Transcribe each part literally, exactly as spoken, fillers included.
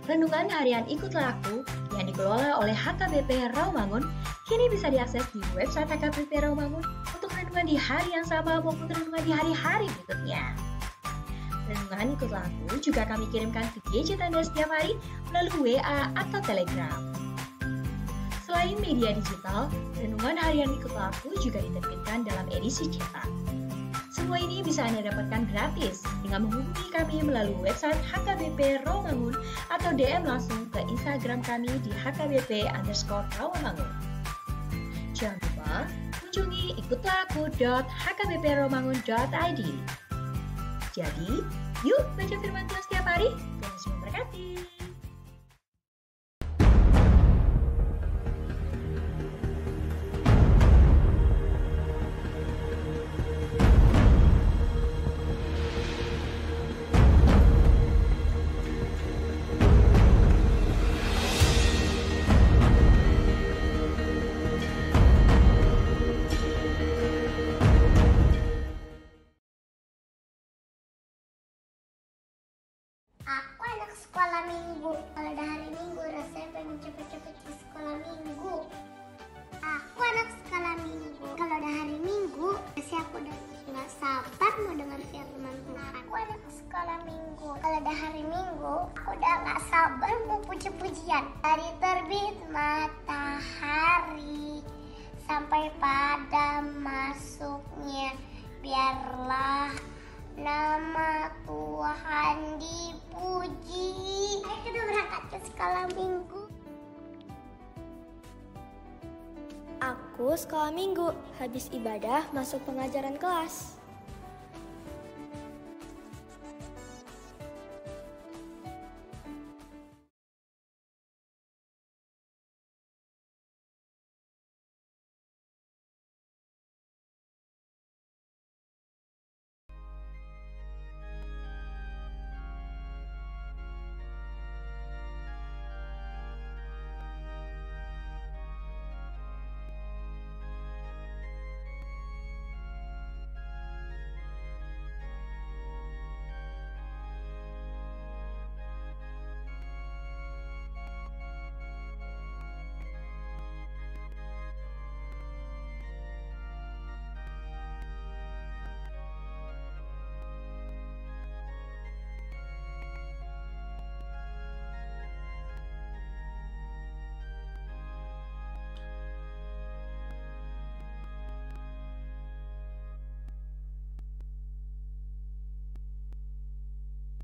Renungan harian Ikutlah Aku yang dikelola oleh H K B P Rawamangun kini bisa diakses di website H K B P Rawamangun untuk renungan di hari yang sama maupun renungan di hari-hari berikutnya. Renungan Ikutlah Aku juga kami kirimkan ke gadget Anda setiap hari melalui W A atau Telegram. Selain media digital, renungan harian Ikutlah Aku juga diterbitkan dalam edisi cetak. Semua ini bisa Anda dapatkan gratis dengan menghubungi kami melalui website H K B P Rawamangun atau D M langsung ke Instagram kami di H K B P underscore Rawamangun. Jangan lupa kunjungi ikutlah aku dot H K B P rawamangun dot I D. Jadi, yuk baca firman Tuhan setiap hari. Tuhan Yesus memberkati. Aku anak sekolah minggu. Kalau udah hari Minggu, rasanya pengen cepet-cepet ke sekolah minggu. Aku anak sekolah minggu. Kalau udah hari Minggu, rasanya aku udah nggak sabar mau dengar firman Tuhan. Aku anak sekolah minggu. Kalau udah hari Minggu, aku udah nggak sabar mau puji-pujian. Dari terbit matahari sampai pada masuknya, biarlah nama Tuhan dipuji. Ayo kita berangkat ke sekolah minggu. Aku sekolah minggu, habis ibadah masuk pengajaran kelas.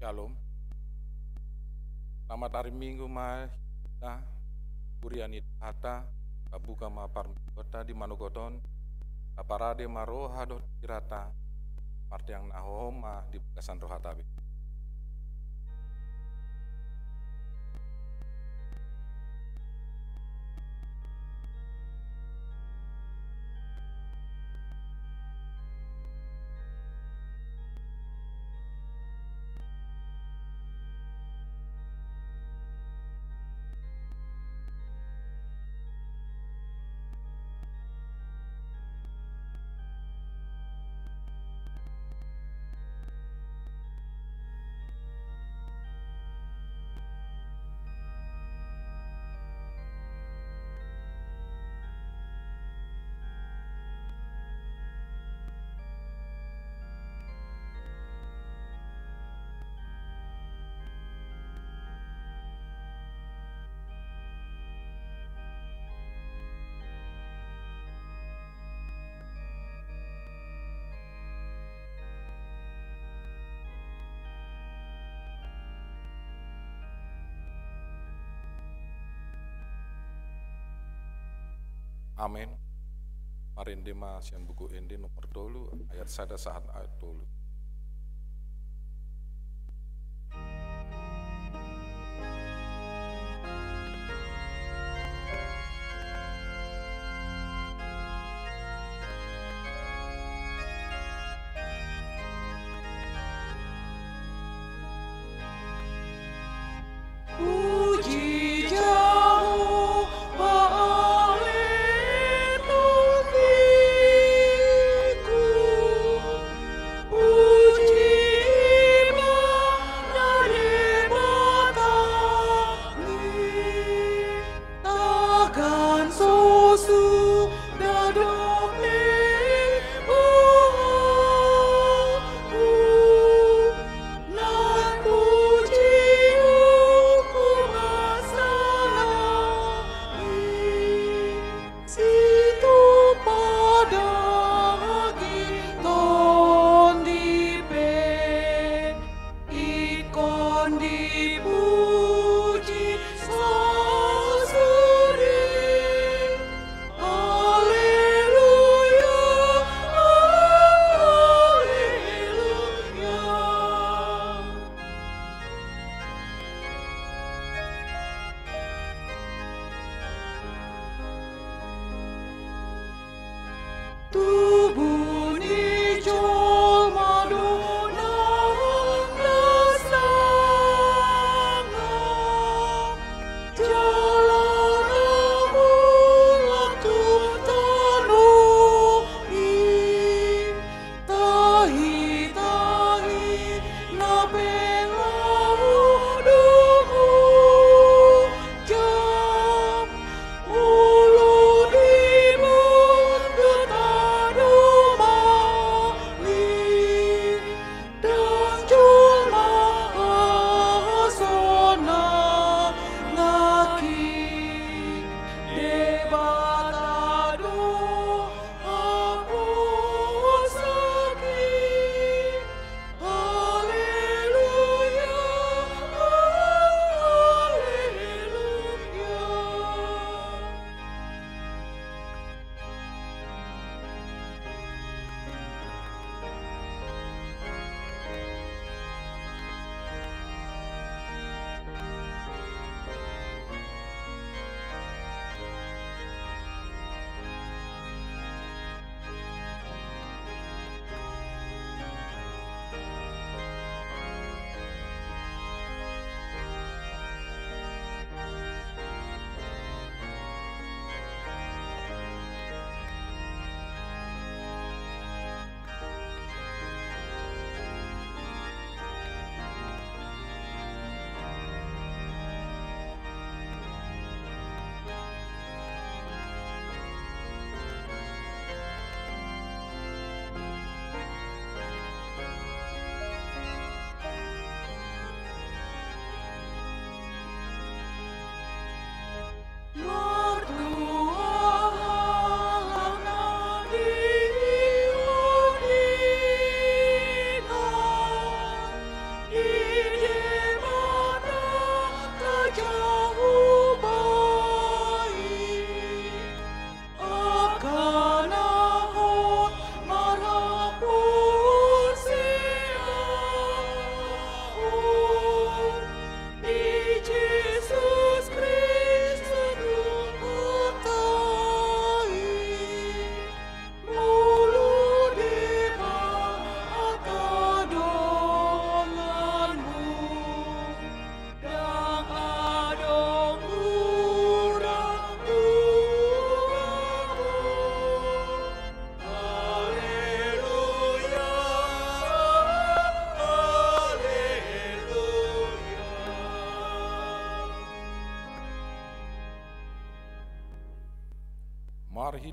Syalom. Selamat hari Minggu ma hita, huria ni Tuhanta. Tabuka ma parmingguonta di manogot on. Taparade ma roha dohot pikironta martangiang na hohom ma di bagasan rohanta be. Amen. Marende ma sian Buku Ende nomor tolu, ayat sada sahat ayat tolu.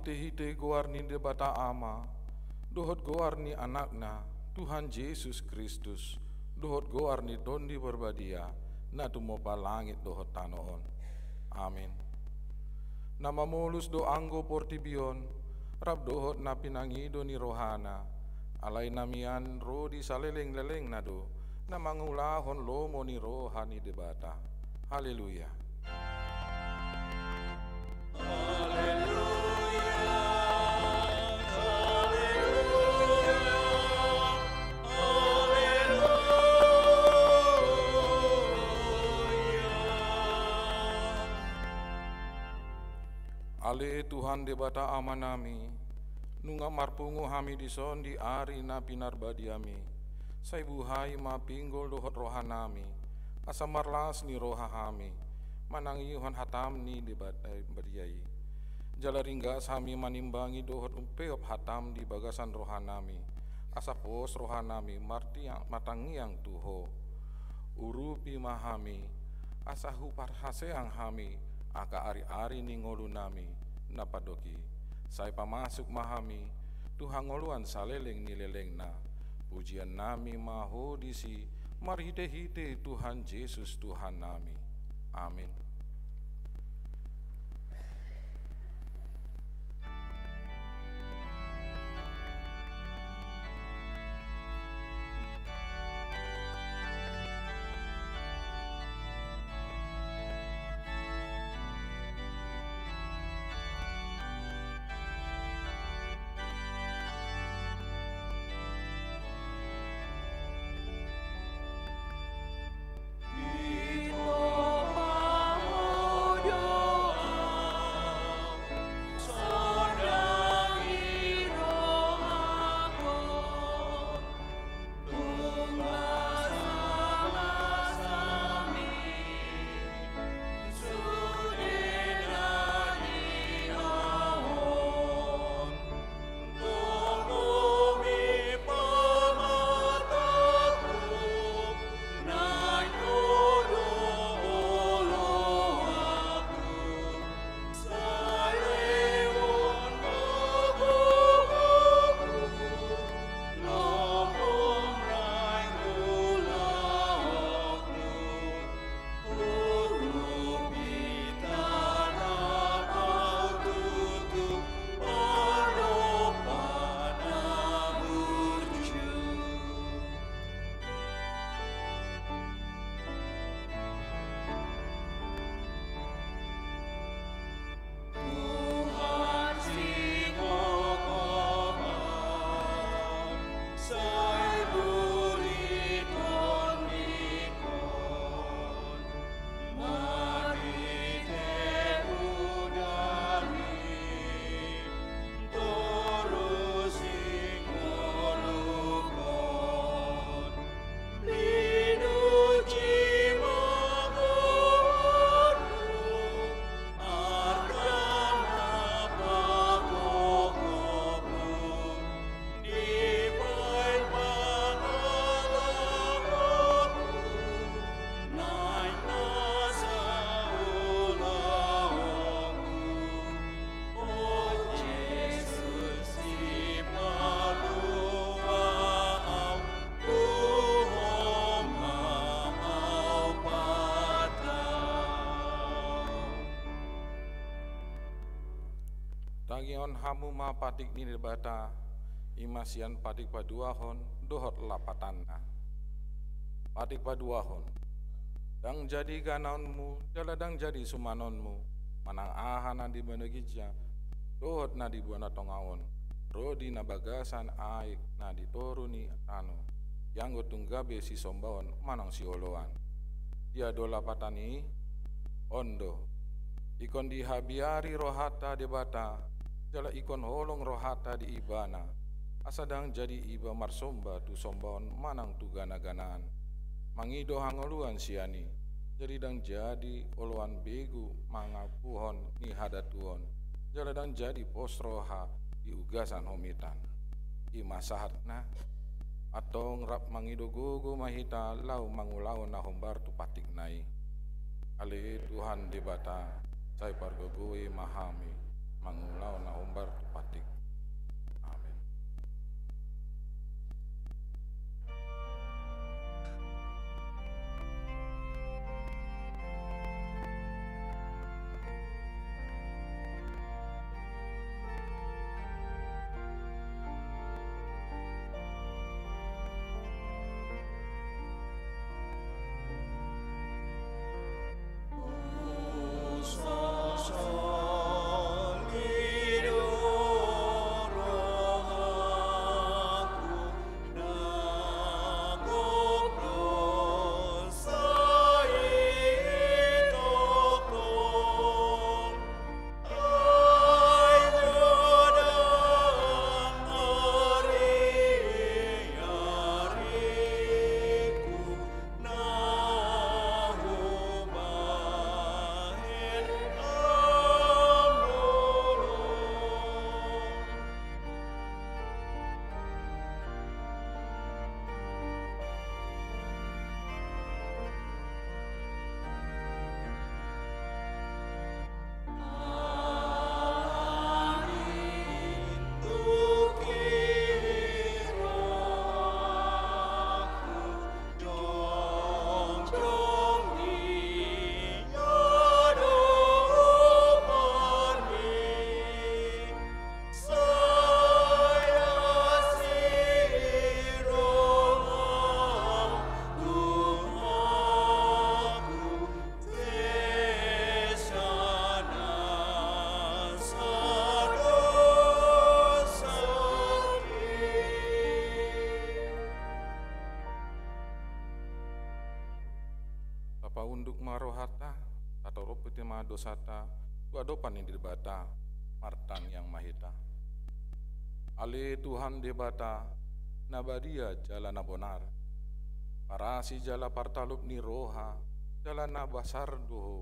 Marhitehite goar ni Debata Ama, dohot goar ni Anakna, Tuhan Jesus Kristus, dohot goar ni Tondi Parbadia, na tumompa langit dohot tano on. Amin. Na mamolus do anggo portibi on, rap dohot na pinangido ni rohana, alai na mian ro di salelenglelengna do, na mangulahon lomo ni roha ni Debata. Haleluya. Ale Tuhan Debata Amanami, nunga marpungu hami dison di ari na pinarbadiami. Sai buhai ma pinggol dohot rohanami, asa marlas ni roha hami manangihon hatam ni Debata badia i. Jala ringgas hami manimbangi dohot umpeop hatam di bagasan rohanami, asa pos rohanami martiang, martangiang tu Ho. Urupi ma hami, asa huparhaseang hami angka ari-ari ni ngolunami na pandok i. Sai pamasuk ma hami tu hangoluan saleleng ni lelengna. Pujiannami ma Ho disi, marhitehite Tuhan Jesus Tuhannami. Amin. Tangihon hamu ma patik ni Debata, i ma sian patik paduahon dohot lapatanna. Patik paduahon. Ndang jadi ganaonmu, jala ndang jadi sumanonmu, manang aha na di banua ginjang dohot na di banua tonga on, ro di na bagasan aek na di toru ni tano, ianggo tung gabe sisombaon manang sioloan. Dia do lapatan i? On do. Ingkon dihabiari rohanta Debata, jala ingkon holong rohanta di Ibana, asa ndang jadi iba marsomba tu sombaon manang tu gana-ganaan, mangido hangoluan sian i. Jadi ndang jadi oloan begu mangapuhon ni hadatuon, jala ndang jadi pos roha di ugasan homitan. I ma sahatna. Antong rap mangido gogo ma hita laho mangulahon na hombar tu patikna i. Ale Tuhan Debata, sai pargogoi ma hami. mangulahon na hombar tu patik. Amen. Tapaunduk ma rohanta, tatorop hita ma dosanta tu adopan ni Debata martangiang ma hita. Ale Tuhan Debata, na badia jala na bonar, parasi jala partallup ni roha jala na basar do Ho,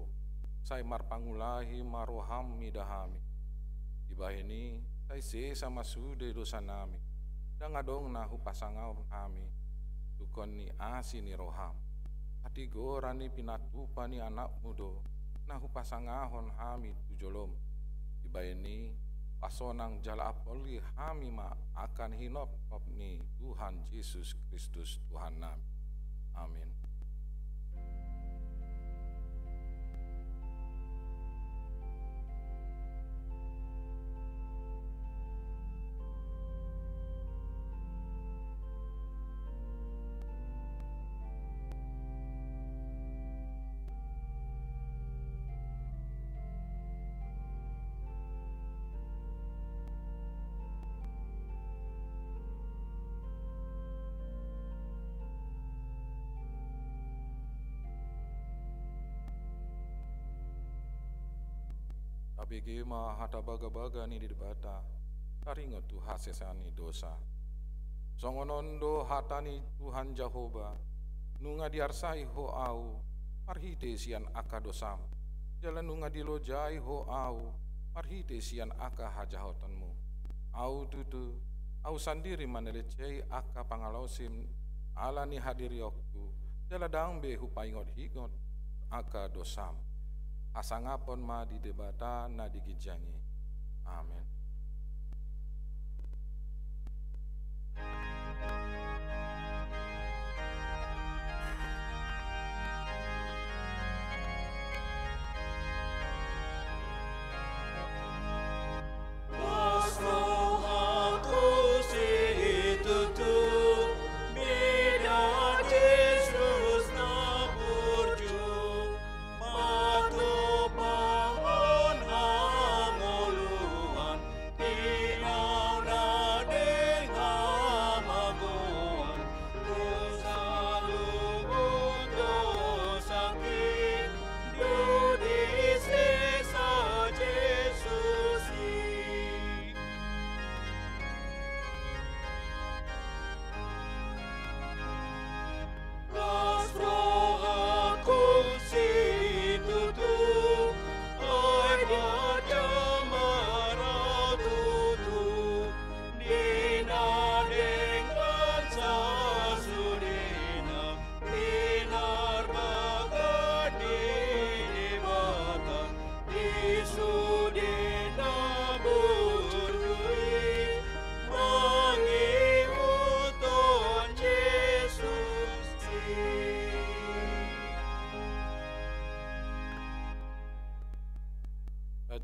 sai marpangulahi ma roham mida hami. Dibahen i sai sesa ma sude dosanami, ndang adong na hupasangahon hami tungkon ni asi ni roham. Hatigoran ni pinatupa ni Anakmu do na hupasangahon hami tu jolom. Dibahen i pasonang jala ampuli hami ma angka hinopnop ni Tuhan Jesus Kristus Tuhannami. Amin. Tabege ma hata bagabaga ni Debata, taringot tu hasesaan ni dosa. Songon on do hata ni Tuhan Jahowa: Nunga diarsai Ho ahu marhite sian angka dosam, jala nunga dilojai Ho ahu marhite sian angka hajahatonmu. Ahu tutu, ahu sandiri manelesei angka pangalaosim ala ni hadirionku, jala ndang be hupaingotingot angka dosam. Hasangapon ma di Debata na di ginjang i. Amen.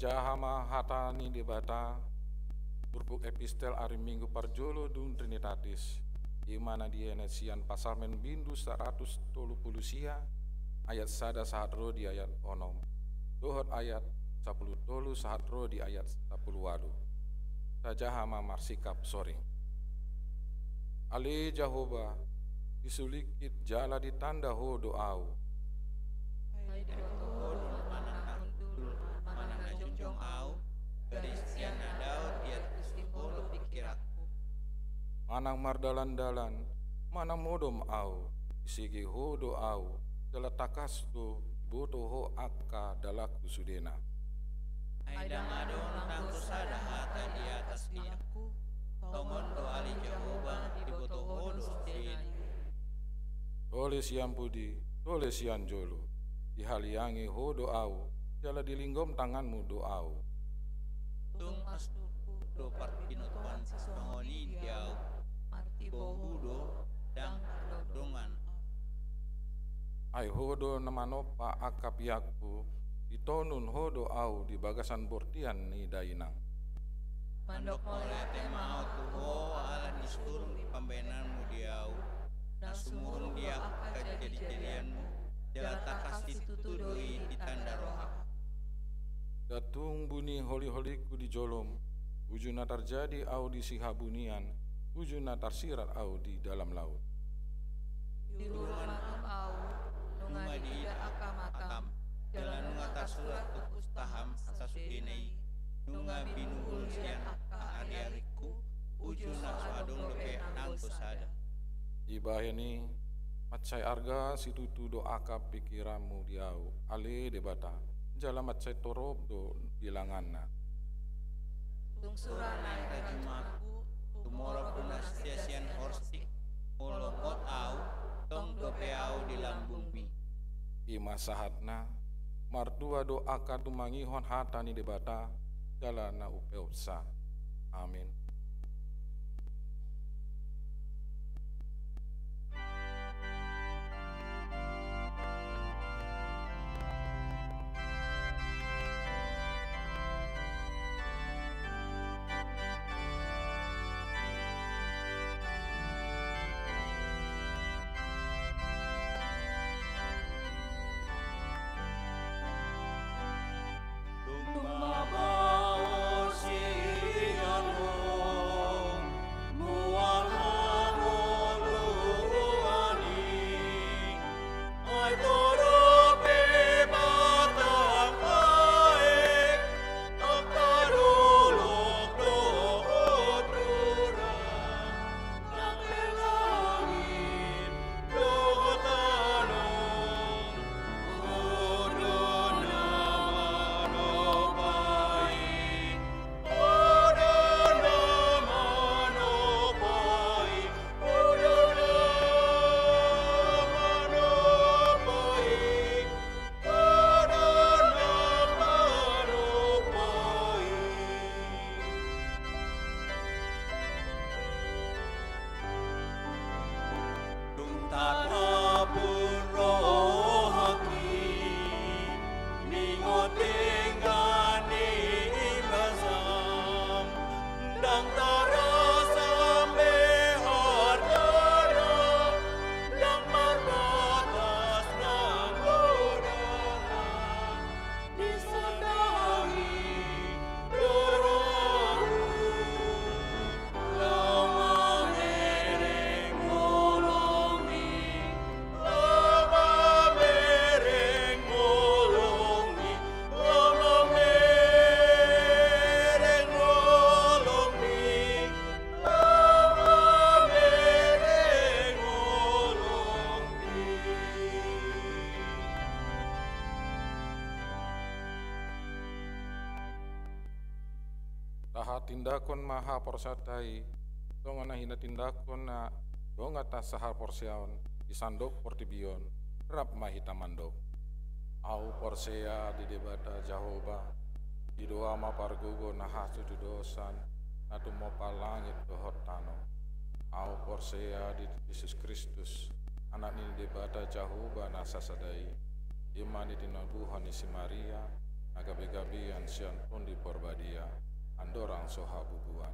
Jaha ma hata ni Debata, turpuk epistel ari Minggu parjolo dung Trinitatis, i ma na dienet sian Psalmen bindu saratus tolu pulu sia, ayat sada sahat ro di ayat onom, dohot ayat sampulu tolu sahat ro di ayat sampulu ualu. Tajaha ma marsikap soring. Ale Jahowa, disulingkit jala ditanda Ho do ahu. Ai diboto Ho do manang na hundul, manang na jongjong ahu, gari sian na dao diantusi Ho do pikiranku. Manang mardalan-dalan, manang modom ahu, disege Ho do ahu, jala tangkas do diboto Ho angka dalanku sudena. Ai ndang adong nanggo sada hata di atas liangku, tongon do ale Jahowa diboto Ho do sudena. Tole sian pudi, tole sian jolo, dihaliangi Ho do ahu, jala dilinggom tanganmu do ahu. Tung asturhu do parbinotoan sisongon i di ahu, martibohu do ndang adong dongan. Ai Ho do na manompa angka piakku, ditonun Ho do ahu di bagasan bortian ni dainang. Mandok mauliate ma ahu tu Ho ala ni suru ni pambahenanmu di ahu, na sumurung di angka jadijadianmu, jala tangkas situtu do i ditanda rohangku. Ndang tung buni holi-holingku di jolom, uju na tarjadi ahu di sihabunian, uju na tarsirat ahu di dalam laut. Diurumanmu ahu, nunga diida angka matam, jala nunga tarsurat tu pustaham sasudena i, nunga binuhul sian angka ari-aringku, uju na so adong dope nanggo sada. Dibahen i, mansai arga situtu do angka pikiranmu di ahu, ale Debata, jala mansai torop do bilanganna. Tung sura nai rajumangku, tumorop do nasida sian horsik, molo ngot ahu, tong dope ahu di lambungmi. I ma sahatna, martua do angka tumangihon hata ni Debata, jala na umpeopsa. Amin. Dung tarapul rohangki, ningot denggan ni basam, ndang tarasam be argana, ndang marbatas nang godangna. Tahatindangkon ma haporseaonta i, songon na hinatindangkon na dongan ta sahaporseaon di sandok portibi on, rap ma hita mandok. Ahu porsea di Debata Jahowa, didoa ma pargogo na hasuhudusan, na tumompa langit dohot tano. Ahu porsea di Jesus Kristus, Anak ni Debata Jahowa na sasada i, i ma na tinobuhon ni si Maria, na gabe-gabean sian Tondi Parbadia, andorang so habubuan.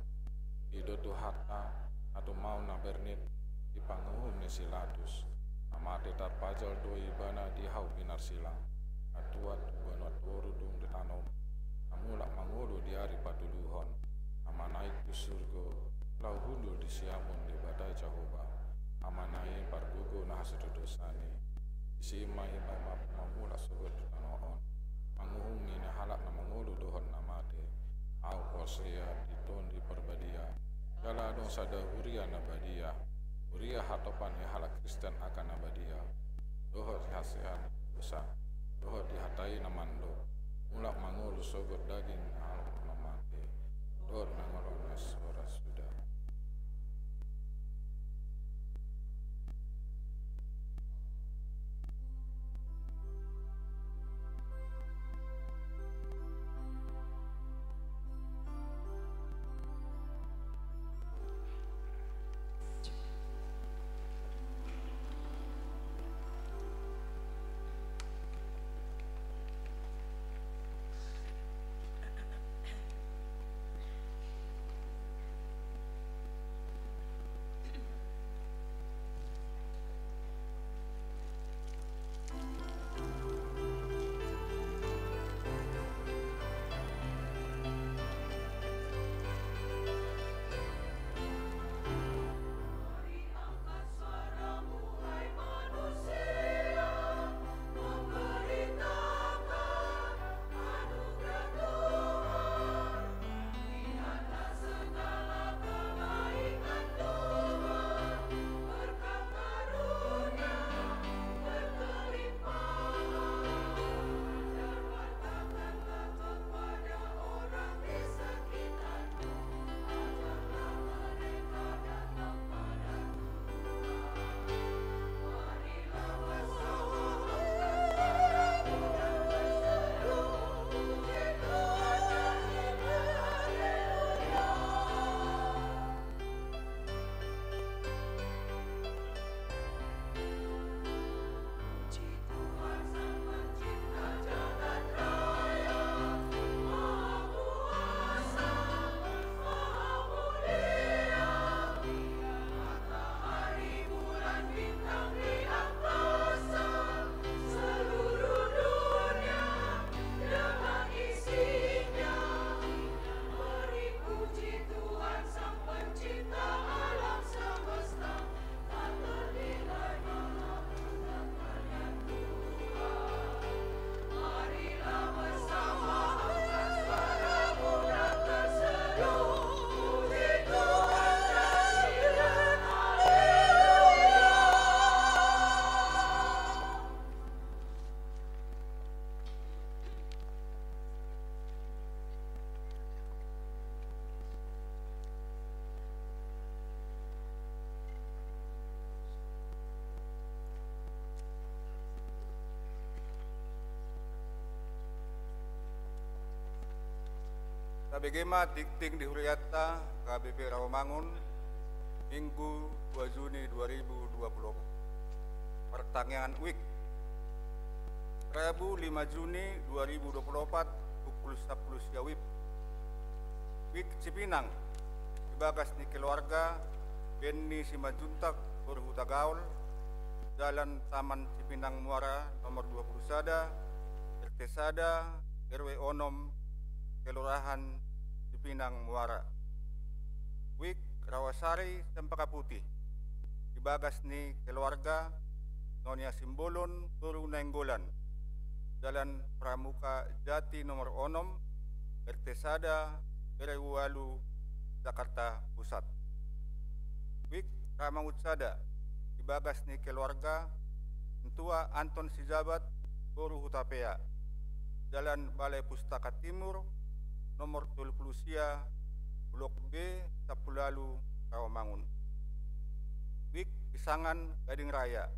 I do Tuhanta, na tumaon na bernit di panguhum ni si Latus, na mate tarpajal do ibana di hau pinarsilang, na tuat tu banua toru dung ditanom, na mulak mangolu di ari patoluhon, na manaek tu surgo, laho hundul di siamun Debata Jahowa, Amana i pargogo na hasudodosani. Disi ma ibana mamulak sogot tu tano on, manguhumi halak na mangolu dohot na mate. Ahu porsea di Tondi Parbadia, jala adong sada huria na badia, huria hatopan ni halak Kristen angka na badia, dohot di hasesaan dosa, dohot di hata i na mandok, mulak mangolu sogot daging ni halak na mate, dohot na mangolu na sora suda. Tabege ma tingting di hurianta H K B P Rawamangun, Minggu dua Juni dua ribu dua puluh empat. Partangiangan WIK. Rabu lima Juni dua ribu dua puluh empat, pukul sampulu sia WIB. WIK Cipinang, di bagas ni keluarga Benny Simanjuntak, boru Hutagaol, Jalan Taman Cipinang Muara nomor dua puluh sada, R T sada, R W onom, Kelurahan Cipinang Muara. WIK Rawasari Cempaka Putih, di bagas ni keluarga Nonia Simbolon, boru Nainggolan, Jalan Pramuka Jati nomor onom, R T sada, R W ualu, Jakarta Pusat. WIK Ramangun Sada, di bagas ni keluarga Mentua Anton Sijabat, boru Hutapea, Jalan Balai Pustaka Timur, nomor tolu puluh sia, Blok B, Sampulu Ualu, Rawamangun. WIK Pisangan Gading Raya,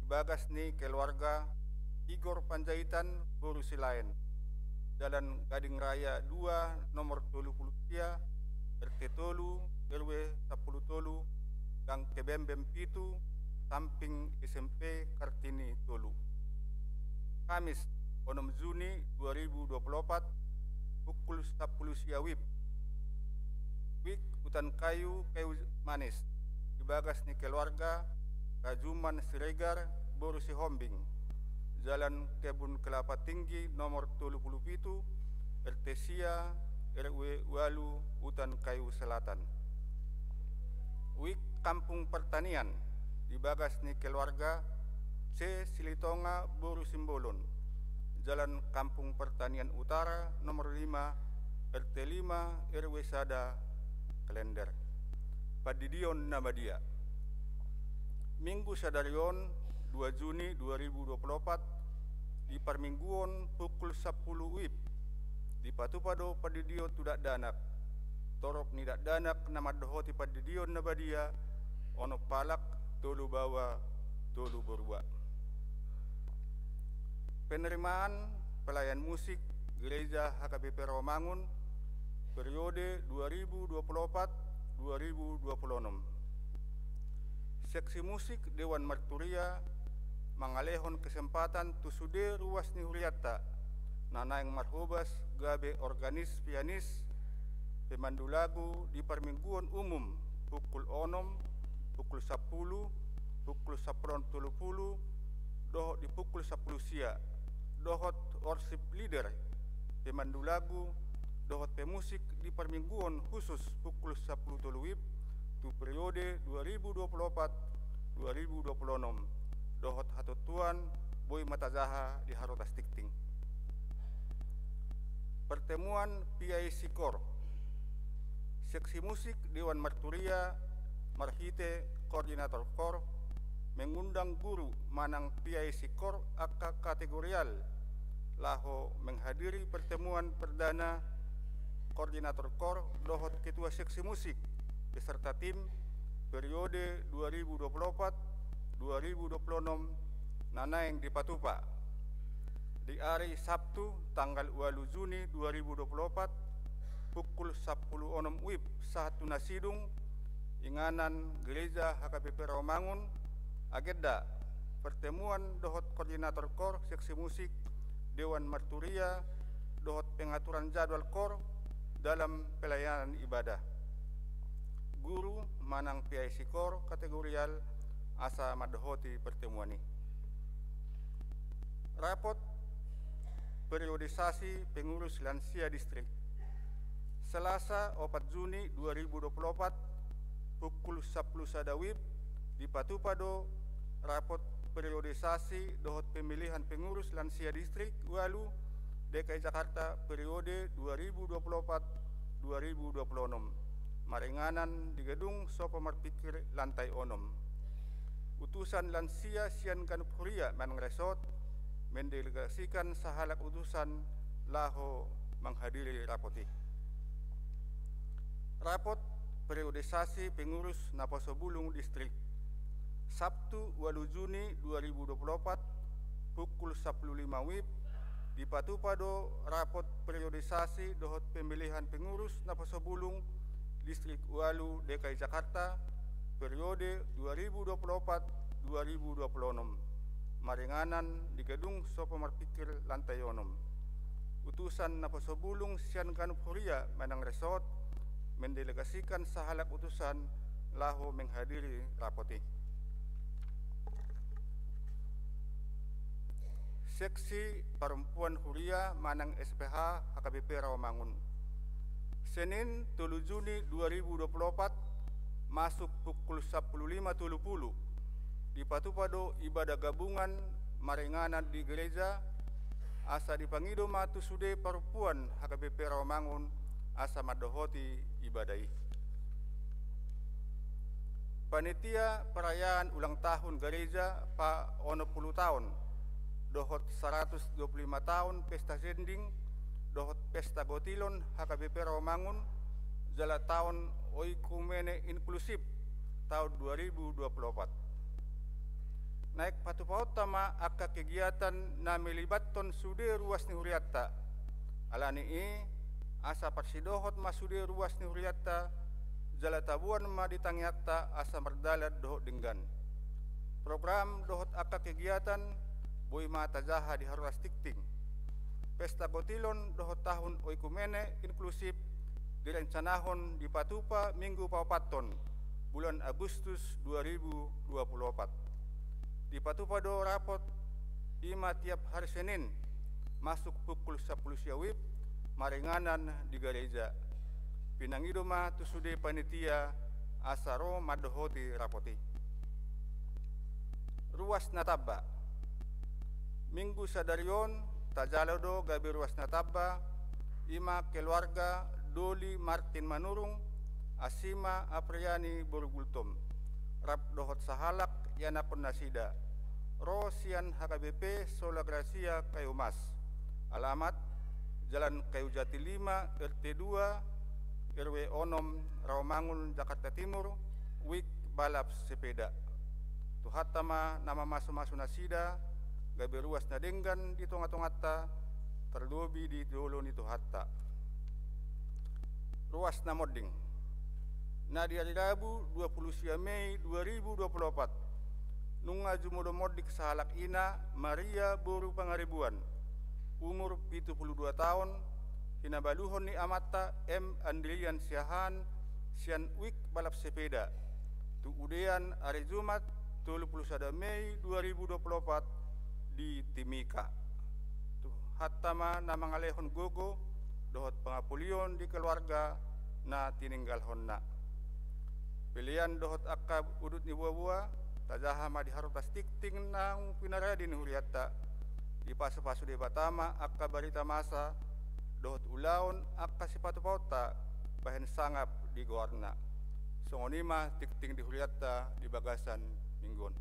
di bagas ni keluarga Igor Panjaitan, boru Silaen, Jalan Gading Raya dua, nomor tolu puluh sia, R T tolu, R W sampulu tolu, Gang Kebembem pitu, samping S M P Kartini tolu. Kamis, onom Juni dua ribu dua puluh opat, pukul sampulu sia WIB. WIB Hutan Kayu, Kayu Manis, di bagas ni keluarga Rajuman Siregar, boru Sihombing, Jalan Kebun Kelapa Tinggi nomor tolu pulu pitu, RT sia, RW ualu, Hutan Kayu Selatan. WIB Kampung Pertanian, di bagas ni keluarga C Silitonga, boru Simbolon, Jalan Kampung Pertanian Utara nomor lima, RT lima, RW sada, Klender. Pandidion na badia. Minggu sadari on, dua Juni dua ribu dua puluh opat, di parmingguon pukul sampulu WIB, dipatupa do pandidion tu dakdanak. Torop ni dakdanak na mandohoti pandidion na badia, onom halak, tolu baoa, tolu borua. Penerimaan pelayan musik Gereja HKBP Rawamangun, periode dua ribu dua puluh opat dua ribu dua puluh onom. Seksi musik Dewan Marturia mangalehon kesempatan tu sude ruas ni hurianta na naeng marhobas gabe organis pianis, pemandu lagu di parmingguon umum pukul onom, pukul sampulu, pukul sampulu onom tolu pulu, dohot di pukul sampulu sia, dohot worship leader, pemandu lagu, dohot pemusik di parmingguon khusus pukul sampulu tolu WIB tu periode dua ribu dua puluh opat dua ribu dua puluh onom, dohot hatontuan boi ma tajaha di Harotas Tingting. Pertemuan PIC Kor. Seksi musik Dewan Marturia marhite koordinator kor mengundang guru manang PIC Kor angka kategorial laho menghadiri pertemuan perdana koordinator kor dohot ketua seksi musik beserta tim periode dua ribu dua puluh opat dua ribu dua puluh onom na naeng dipatupa di ari Sabtu tanggal ualu Juni dua ribu dua puluh opat pukul sampulu onom WIB sahat tu na sidung, inganan Gereja HKBP Rawamangun. Agenda: pertemuan dohot koordinator kor seksi musik Dewan Marturia dohot pengaturan jadwal kor dalam pelayanan ibadah. Guru manang PIC kor kategorial asa mandohoti pertemuan i. Rapot periodisasi pengurus lansia distrik. Selasa, opat Juni dua ribu dua puluh opat, pukul sampulu sada WIB, dipatupa do rapot periodisasi dohot pemilihan pengurus lansia distrik ualu DKI Jakarta periode dua ribu dua puluh opat dua ribu dua puluh onom, maringanan di gedung Sopo Marpikir lantai onom. Utusan lansia sian ganup huria manang resort mendelegasikan sahalak utusan laho menghadiri rapot i. Rapot periodisasi pengurus naposo bulung distrik. Sabtu, ualu Juni dua ribu dua puluh opat, pukul sampulu lima WIB, dipatupa do rapot periodisasi dohot pemilihan pengurus naposo bulung distrik ualu DKI Jakarta periode dua ribu dua puluh opat dua ribu dua puluh onom, maringanan di gedung Sopo Marpikir lantai onom. Utusan naposo bulung sian ganup huria manang resort mendelegasikan sahalak utusan laho menghadiri rapot i. Seksi Parompuan Huria manang SPH HKBP Rawamangun. Senin, tolu Juni dua ribu dua puluh opat, masuk pukul sampulu lima tolu pulu, dipatupa do ibadah gabungan maringanan di gereja, asa dipangido ma tu sude parompuan HKBP Rawamangun asa mandohoti ibadah i. Panitia perayaan ulang tahun gareja pa onom pulu taon dohot saratus dua pulu lima taon pesta sending dohot pesta gotilon HKBP Rawamangun jala taon oikumene inklusif taon dua ribu dua pulu opat. Naeng patupaonta ma angka kegiatan na melibathon sude ruas ni hurianta. Alani i, asa parsidohot ma sude ruas ni hurianta, jala taboan ma di tangiangta asa mardalan dohot denggan. Program dohot angka kegiatan boi ma tajaha di Harotas Tingting. Pesta Gotilon dohot Tahun Oikumene Inklusif direncanahon dipatupa Minggu paopathon bulan Agustus dua ribu dua puluh opat. Dipatupa do rapot i ma tiap hari Senin, masuk pukul sampulu sia WIB, maringanan di gareja. Pinangido ma tu sude panitia asa ro mandohoti rapot i. Ruas na tamba. Minggu sadari on tajalo do gabe ruas na tamba, i ma keluarga Doli Martin Manurung, Asima Apriani boru Gultom, rap dohot sahalak ianakhon nasida, ro sian H K B P Sola Gracia Kayu Mas. Alamat: Jalan Kayu Jati lima, R T dua, R W onom, Rawamangun, Jakarta Timur, wijk balap sepeda. Tuhanta ma na mamasumasu nasida, gabe ruas na denggan di tongatonganta, tarlobi di jolo ni Tuhanta. Ruas na monding. Na di ari Rabu dua puluh sia Mei dua ribu dua puluh opat, nunga jumolo monding sahalak ina, Maria boru Pangaribuan, umur pitu puluh dua taon, hinabaluhon ni amanta M Andrian Siahaan, sian wijk balap sepeda, tu udean ari Jumat tolu puluh sada Mei dua ribu dua puluh opat di Timika. Tuhanta ma na mangalehon gogo dohot pangapulion di keluarga na tininggalhonna. Pelean dohot angka udut ni boaboa, tajaha ma di harotas tingting naung pinarade ni hurianta. Dipasupasu Debata ma angka barita masa dohot ulaon angka sipatupaonta bahen sangap di goarna. Songon i ma tingting di hurianta di bagasan minggu on.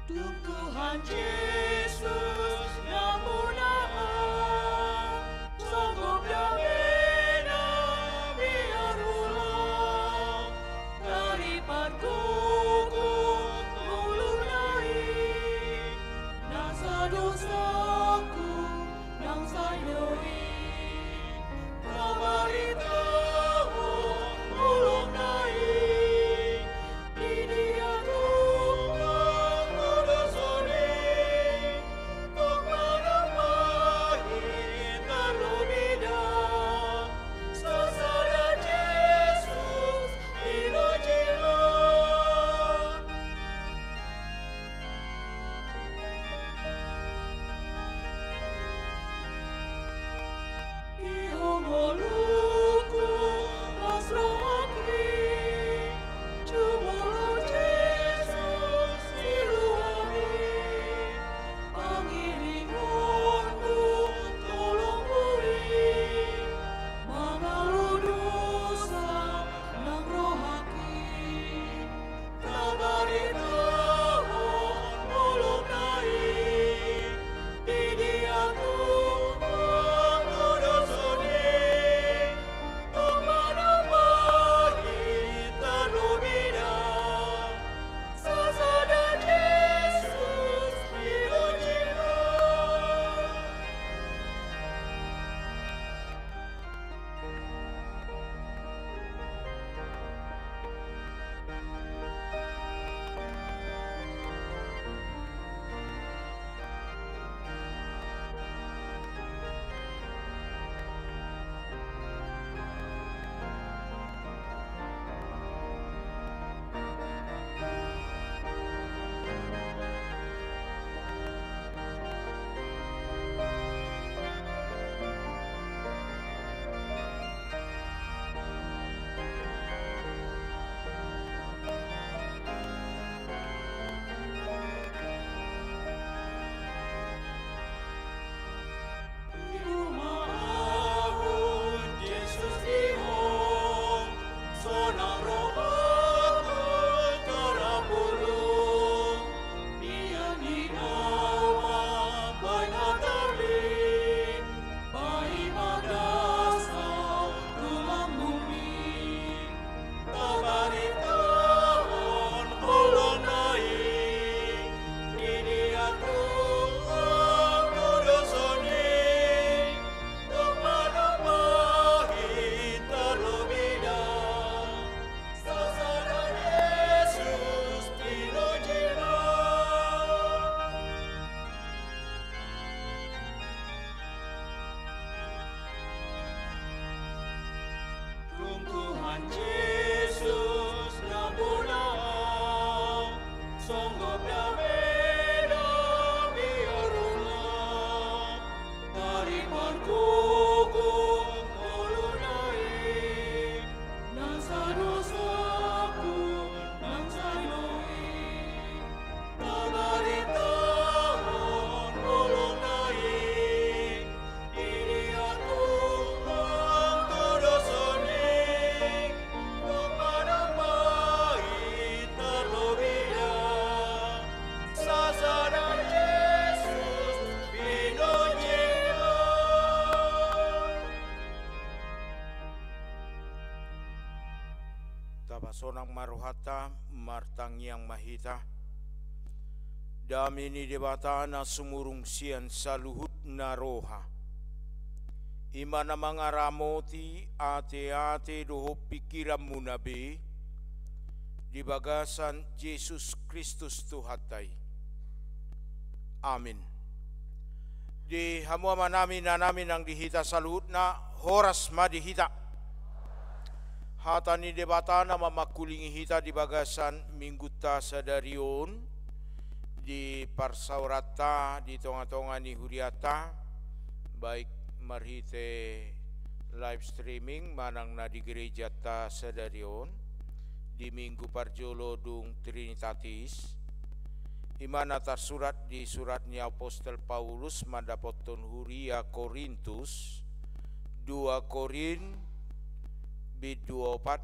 Dung Tuhan Jesus nampuna, songgop dame na miar ulang, taripat gogo ngoluna i, nasa dosaku nang sai do i, tabaritahon holongna i. Di dia tung angka dosa i, tung manambahi tarlobi da, sasada Jesus pinojima. Ihum ngolungku, las rohangki, jumolo Jesus iluangi, pangiringonku, tolong boi, mangalo dosa nang rohangki. Tabaritahon holongna i, di dia tung angka dosa i, tung manambahi tarlobi da, sasada Jesus pinojima. Tabaritahon holongna i, di dia tung angka dosa i, tung manambahi tarlobi da, sasada Jesus pinojima. Dung Tuhan Jesus nampuna, songgop dame na miar ulang, taripat gogo ngoluna i, nasa dosaku nang sai do i, tabaritahon holongna i, di dia tung angka dosa i, tung manambahi tarlobi da, sasada Jesus pinojima. Tapasonang ma rohanta, martangiang ma hita. Dame ni Debata na sumurung sian saluhutna roha, i ma na mangaramoti ateate dohot pingkiranmuna be, di bagasan Jesus Kristus Tuhanta i. Amin. Di hamu amanami, inanami, nang di hita saluhutna, horas ma di hita. Hata ni Debata na mamangkulingi hita di bagasan minggunta sadari on, di parsaoranta di tongatonga ni hurianta, baik marhite live streaming manang na di gerejanta sadari on, di minggu parjolo dung Trinitatis, i ma na tarsurat di surat ni apostel Paulus mandapothon huria Korintus, dua Korint, bindu opat,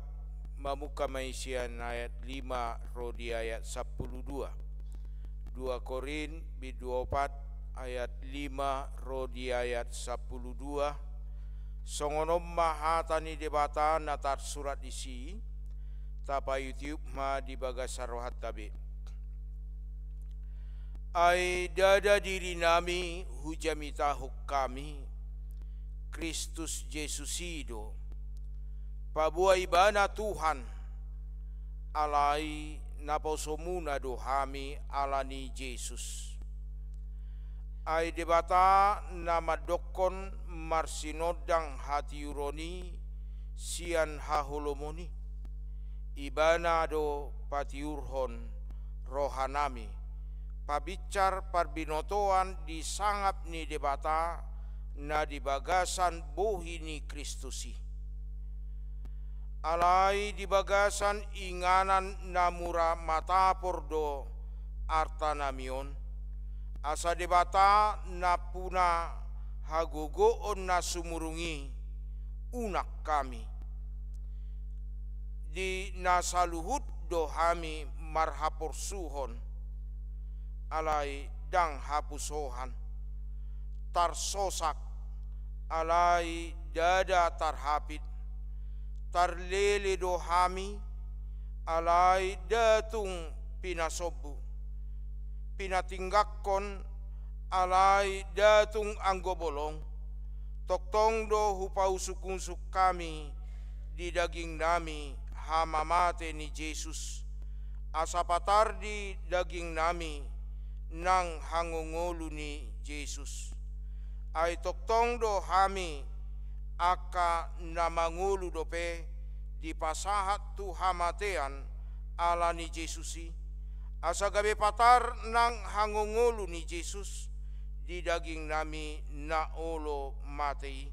mamungka ma i sian ayat lima ro di ayat sampulu dua. Dua Korint bindu opat ayat lima ro di ayat sampulu dua. Songon on ma hata ni Debata na tarsurat disi, tapaiutiup ma di bagasan rohanta be. Ai ndada dirinami hujamitahon hami, Kristus Jesus i do. Paboa Ibana Tuhan, alai naposomuna do hami ala ni Jesus. Ai Debata na mandokkon marsinondang hatiuron i sian haholomon i, Ibana do patiurhon rohanami, pabinsar parbinotoan di sangap ni Debata na di bagasan bohi ni Kristus i. Alai di bagasan inganan na mura matapor do artanami on, asa Debata nampuna hagogoon na sumurung i unang hami. Di na saluhut do hami marhaporsuhon, alai ndang hapusohan, tarsosak, alai ndada tarhapit, tarlele do hami, alai nda tung pinasombu, pinatinggangkon, alai nda tung anggo bolong. Tongtong do hupausuk-usuk hami di dagingnami hamamate ni Jesus, asa patar di dagingnami nang hangoluon ni Jesus. Ai tongtong do hami angka na mangolu dope dipasahat tu hamatean ala ni Jesus i, asa gabe patar nang hangoluon ni Jesus di dagingnami na olo mate i.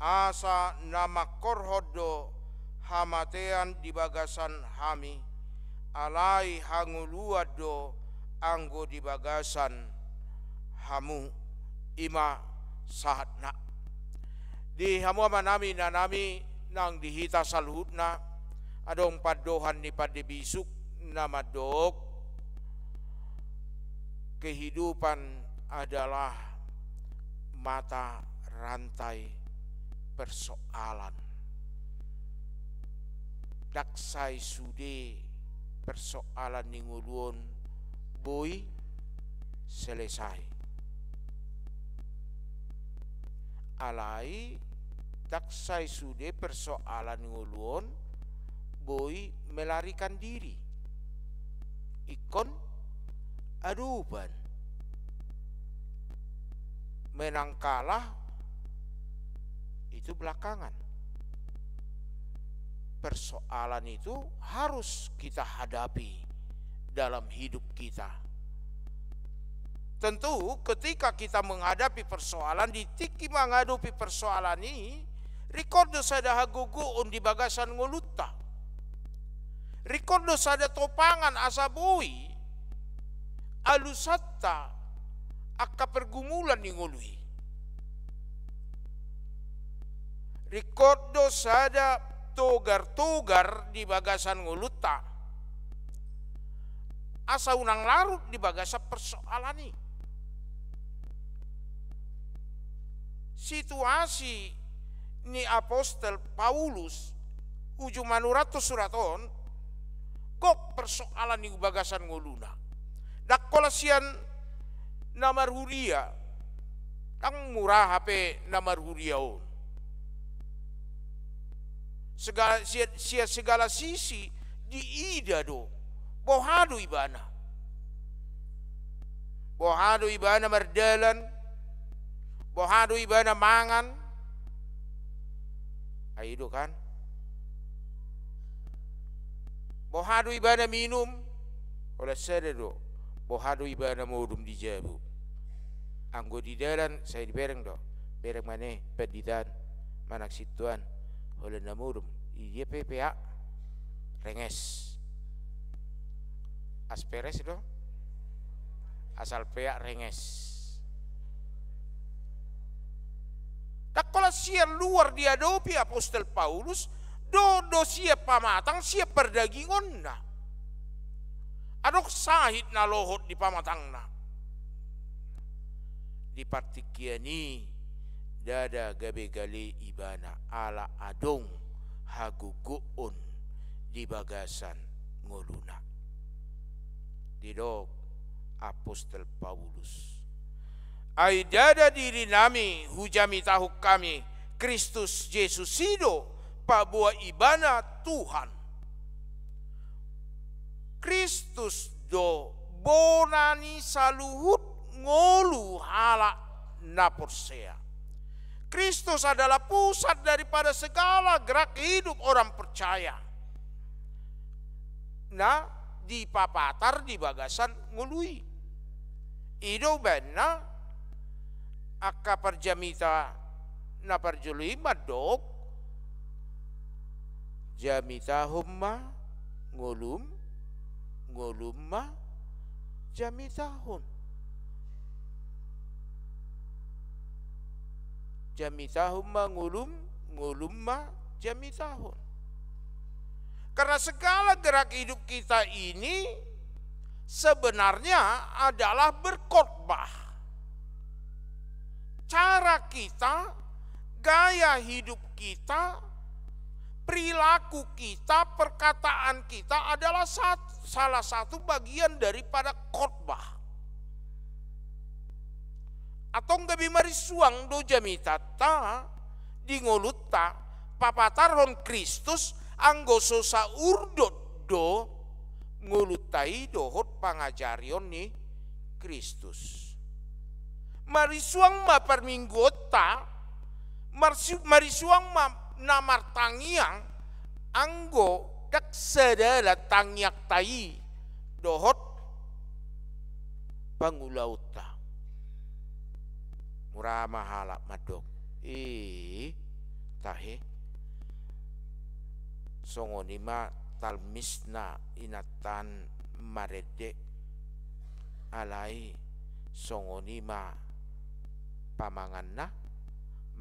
Asa na mangkorhon do hamatean di bagasan hami, alai hangoluan do anggo di bagasan hamu. I ma sahatna. Di hamu amanami, inanami, nang di hita saluhutna, adong pandohan ni pande bisuk na mandok, kehidupan adalah mata rantai persoalan. Ndang sai sude persoalan ni ngolu on boi selesai. Alai ndang sai sude persoalan ni ngolu on boi melarikan diri. Ingkon adopan. Menang kalah itu belakangan. Persoalan itu harus kita hadapi dalam hidup kita. Tentu, ketika kita menghadapi persoalan, di tingki menghadapi persoalan i, ringkot do sada hagogoon di bagasan ngolunta. Ringkot do sada topangan asa boi alusanta angka pergumulan ni ngolu i. Ringkot do sada togar-togar di bagasan ngolunta, asa unang larut di bagasan persoalan i. Situasi ni apostel Paulus uju manurathon surat on, gok persoalan di bagasan ngoluna. Ndang holan sian na marhuria, ndang mura hape na marhuria on. Segala, sian, sian segala sisi diida do, boha do ibana. Boha do ibana mardalan, boha do ibana mangan. Ai i do kan. Boha do ibana minum, holan sada do, boha do ibana modom di jabu. Anggo di dalan sai dibereng do, bereng ma ne panditaan, manang sintuan, holan na modom. Di dia pe peak, renges. Asperes do, asal peak renges. Ndang holan sian luar diadopi apostel Paulus, do, do sian pamatang, sian pardagingonna. Adong sahit na lohot di pamatangna. Di partingkian i ndada gabe gale ibana ala adong hagogoon di bagasan ngoluna. Didok apostel Paulus, ai ndada dirinami hujamitahon hami, Kristus Jesus i do paboa ibana Tuhan. Kristus do bona ni saluhut ngolu halak na porsea. Kristus adalah pusat daripada segala gerak hidup orang percaya na dipapatar di bagasan ngolu i. I do umbahen na angka parjamita na parjolo i mandok, jamitahon ma ngolum, ngolum ma jamitahon. Jamitahon ma ngolum, ngolum ma jamitahon. Karena segala gerak hidup kita ini sebenarnya adalah berkhotbah. Cara kita, gaya hidup kita, perilaku kita, perkataan kita adalah sat-, salah satu bagian daripada khotbah. Antong gabe marisuang do jamitanta di ngolunta, papatarhon Kristus, anggo so saurdot do ngolunta i dohot pangajarion ni Kristus. Marisuang ma parmingguonta, marsi-, marisuang ma na martangiang, anggo ndang sadalan tangiangta i dohot pangulaonta. Mura ma halak mandok, "Ih, tahe. Songon i ma talmisna inantan marende, alai songon i ma pamanganna,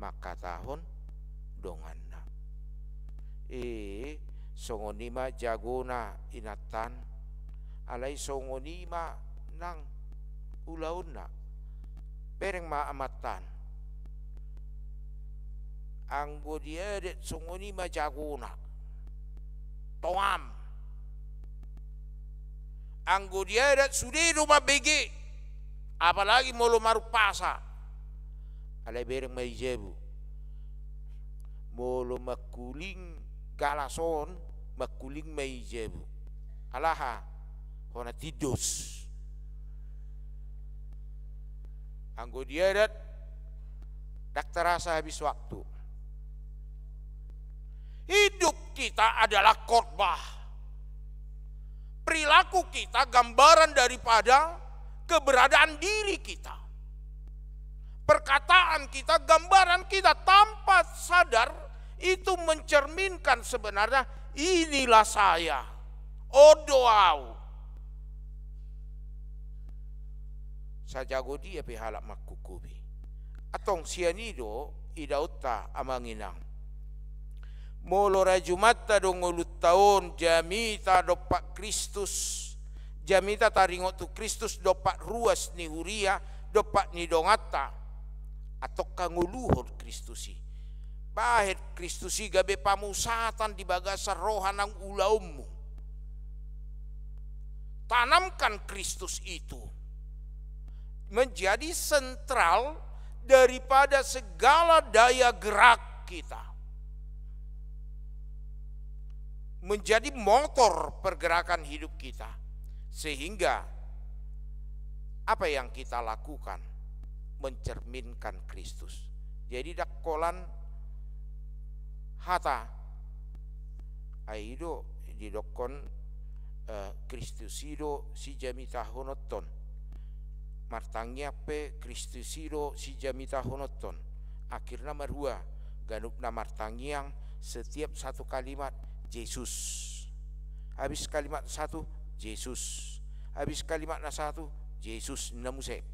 mangkatahon donganna. Ih, songon i ma jagona inantan, alai songon i ma nang ulaonna." Bereng ma amantan, "Anggo di adat songon i ma jagona. Tonam. Anggo di adat sude do mambege, apalagi molo marumpasa." Alai bereng ma i jabu. Molo mangkuling galas on, mangkuling ma i jabu. Ala aha? Hona tindos. Anggo di adat, ndang tarasa habis waktu. Hidup kita adalah khotbah. Perilaku kita gambaran daripada keberadaan diri kita. Perkataan kita gambaran kita, tanpa sadar itu mencerminkan sebenarnya, "Inilah saya, on do au." Sajago dia pe halak mangkubkubi. Antong sian i do idaonta, amang inang. Molo rajumanta do ngolunta on jamita dompak Kristus, jamita taringot tu Kristus dompak ruas ni huria, dompak ni donganta, antong hangoluhon Kristus i. Bahen Kristus i gabe pamusatan di bagasan roha nang ulaonmu. Tanamkan Kristus itu menjadi sentral daripada segala daya gerak kita, menjadi motor pergerakan hidup kita, sehingga apa yang kita lakukan mencerminkan Kristus. Jadi, ndang holan hata, ai i do didokkon, eh, Kristus i do sijamitahononton. Martangiang pe Kristus i do sijamitahononton. Akhirna marhua, ganup na martangiang setiap satu kalimat, "Yesus." Habis kalimat satu, "Yesus." Habis kalimat na satu, "Yesus," ninna muse.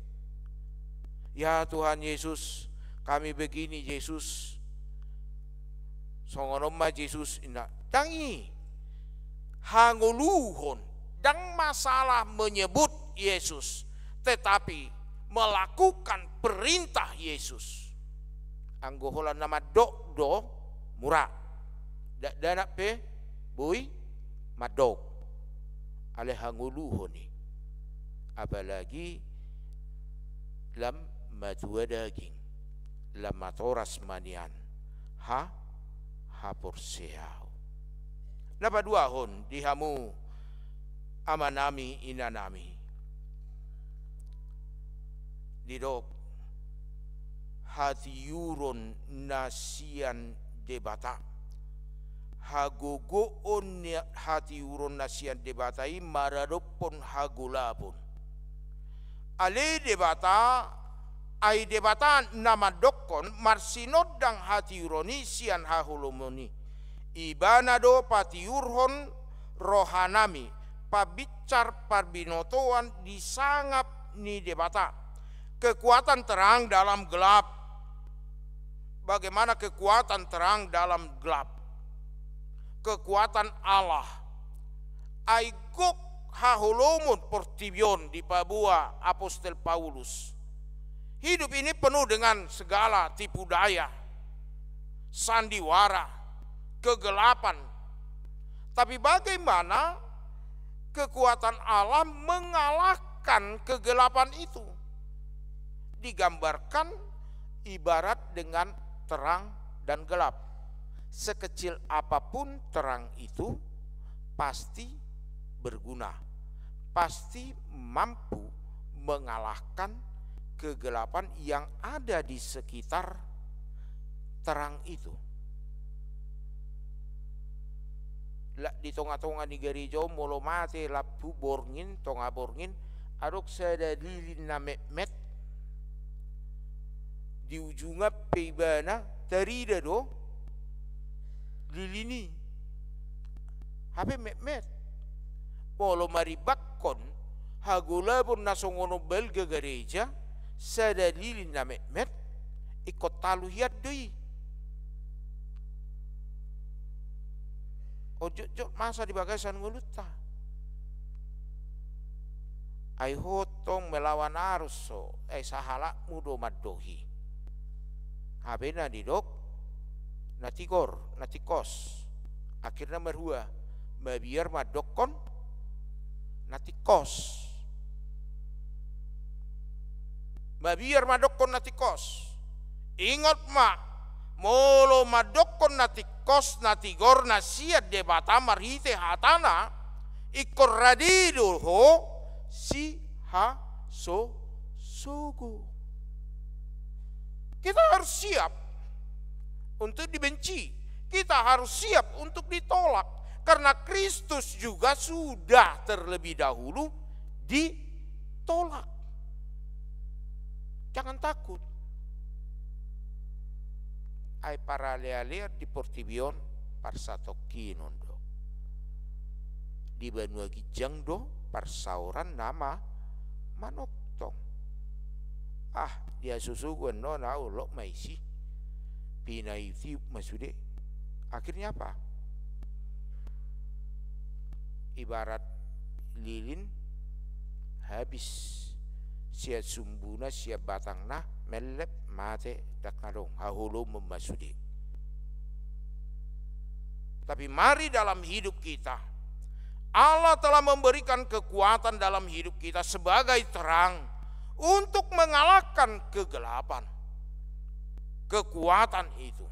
"Ya Tuhan Yesus, kami begini, Yesus." Songon on ma Jesus, inna. Ndang i. Hangoluhon Ndang masalah menyebut Yesus, tetapi melakukan perintah Yesus. Anggo holan na mandok do mura, dakdanak pe boi mandok. Alai hangoluhon i. Apalagi lam matua daging, lam matoras ma nian ha, haporseaon. Na paduahon di hamu amanami, inanami, didok hatiuron na sian Debata. Hagogoon ni hatiuron na sian Debata i maradophon hagolapon. Ale Debata, ai Debata na mandokkon marsinondang hatiuron i sian haholomon i. Ibana do patiurhon rohanami, pabinsar parbinotoan di sangap ni Debata. Kekuatan terang dalam gelap. Bagaimana kekuatan terang dalam gelap? Kekuatan Allah. Ai gok haholomon portibi on dipaboa apostel Paulus. Hidup ini penuh dengan segala tipu daya, sandiwara, kegelapan. Tapi bagaimana kekuatan Allah mengalahkan kegelapan itu? Digambarkan ibarat dengan terang dan gelap. Sekecil apapun terang itu, pasti berguna, pasti mampu mengalahkan kegelapan yang ada di sekitar terang itu. Lak di tonga-tonga ni gareja on molo mate lampu borngin, tonga borngin, adong sada lilin na metmet, di ujungan pe ibana tarida do lilin i. Hape metmet. Molo marimbangkon hagolapon na songon on balga gareja, sada lilin na metmet, ingkon talu hian do i. On jotjot masa di bagasan ngolunta. Ai ho tong melawan arus ho, ai sahalakmu do mandok i. Hape na didok, na tigor, na tingkos. Akhirna marhua, mabiar mandokkon na tingkos. Mabiar mandokkon na tingkos. Ingot ma, molo mandokkon na tingkos, na tigor na sian Debata marhite hatana, ingkon rade do ho sihasosogon. Kita harus siap untuk dibenci. Kita harus siap untuk ditolak. Karena Kristus juga sudah terlebih dahulu ditolak. Jangan takut. Ai paralealean di portibi on parsatongkinon do. Di banua ginjang do parsaoran na ma-, manongtong. Ah, dihasosogon on, au, lok ma isi. Pinaitiup ma sude. Akhirnya apa? Ibarat lilin habis sian sumbuna, sian batangna, mellep, mate, ndang adong, haholomon ma sude. Tapi mari dalam hidup kita, Allah telah memberikan kekuatan dalam hidup kita sebagai terang untuk mengalahkan kegelapan. Kekuatan itu.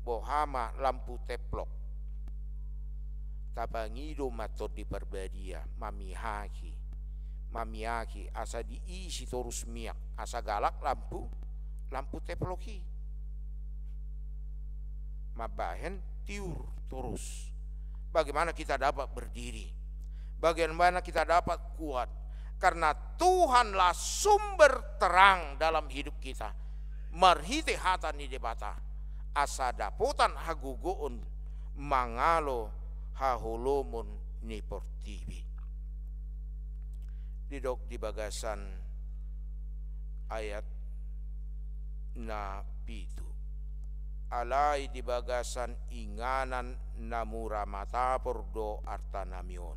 Boha ma lampu teplok? Tapangido ma Tondi Parbadia, mamihaki, mamiaki, asa diisi torus miak, asa galak lampu, lampu teplok i. Mambahen tiur torus. Bagaimana kita dapat berdiri? Bagaimana kita dapat kuat? Karena Tuhanlah sumber terang dalam hidup kita. Marhite hata ni Debata, asa dapotan hagogoon mangalo haholomon ni portibi. Didok di bagasan ayat na pitu. Alai di bagasan inganan na mura matapor do artanami on.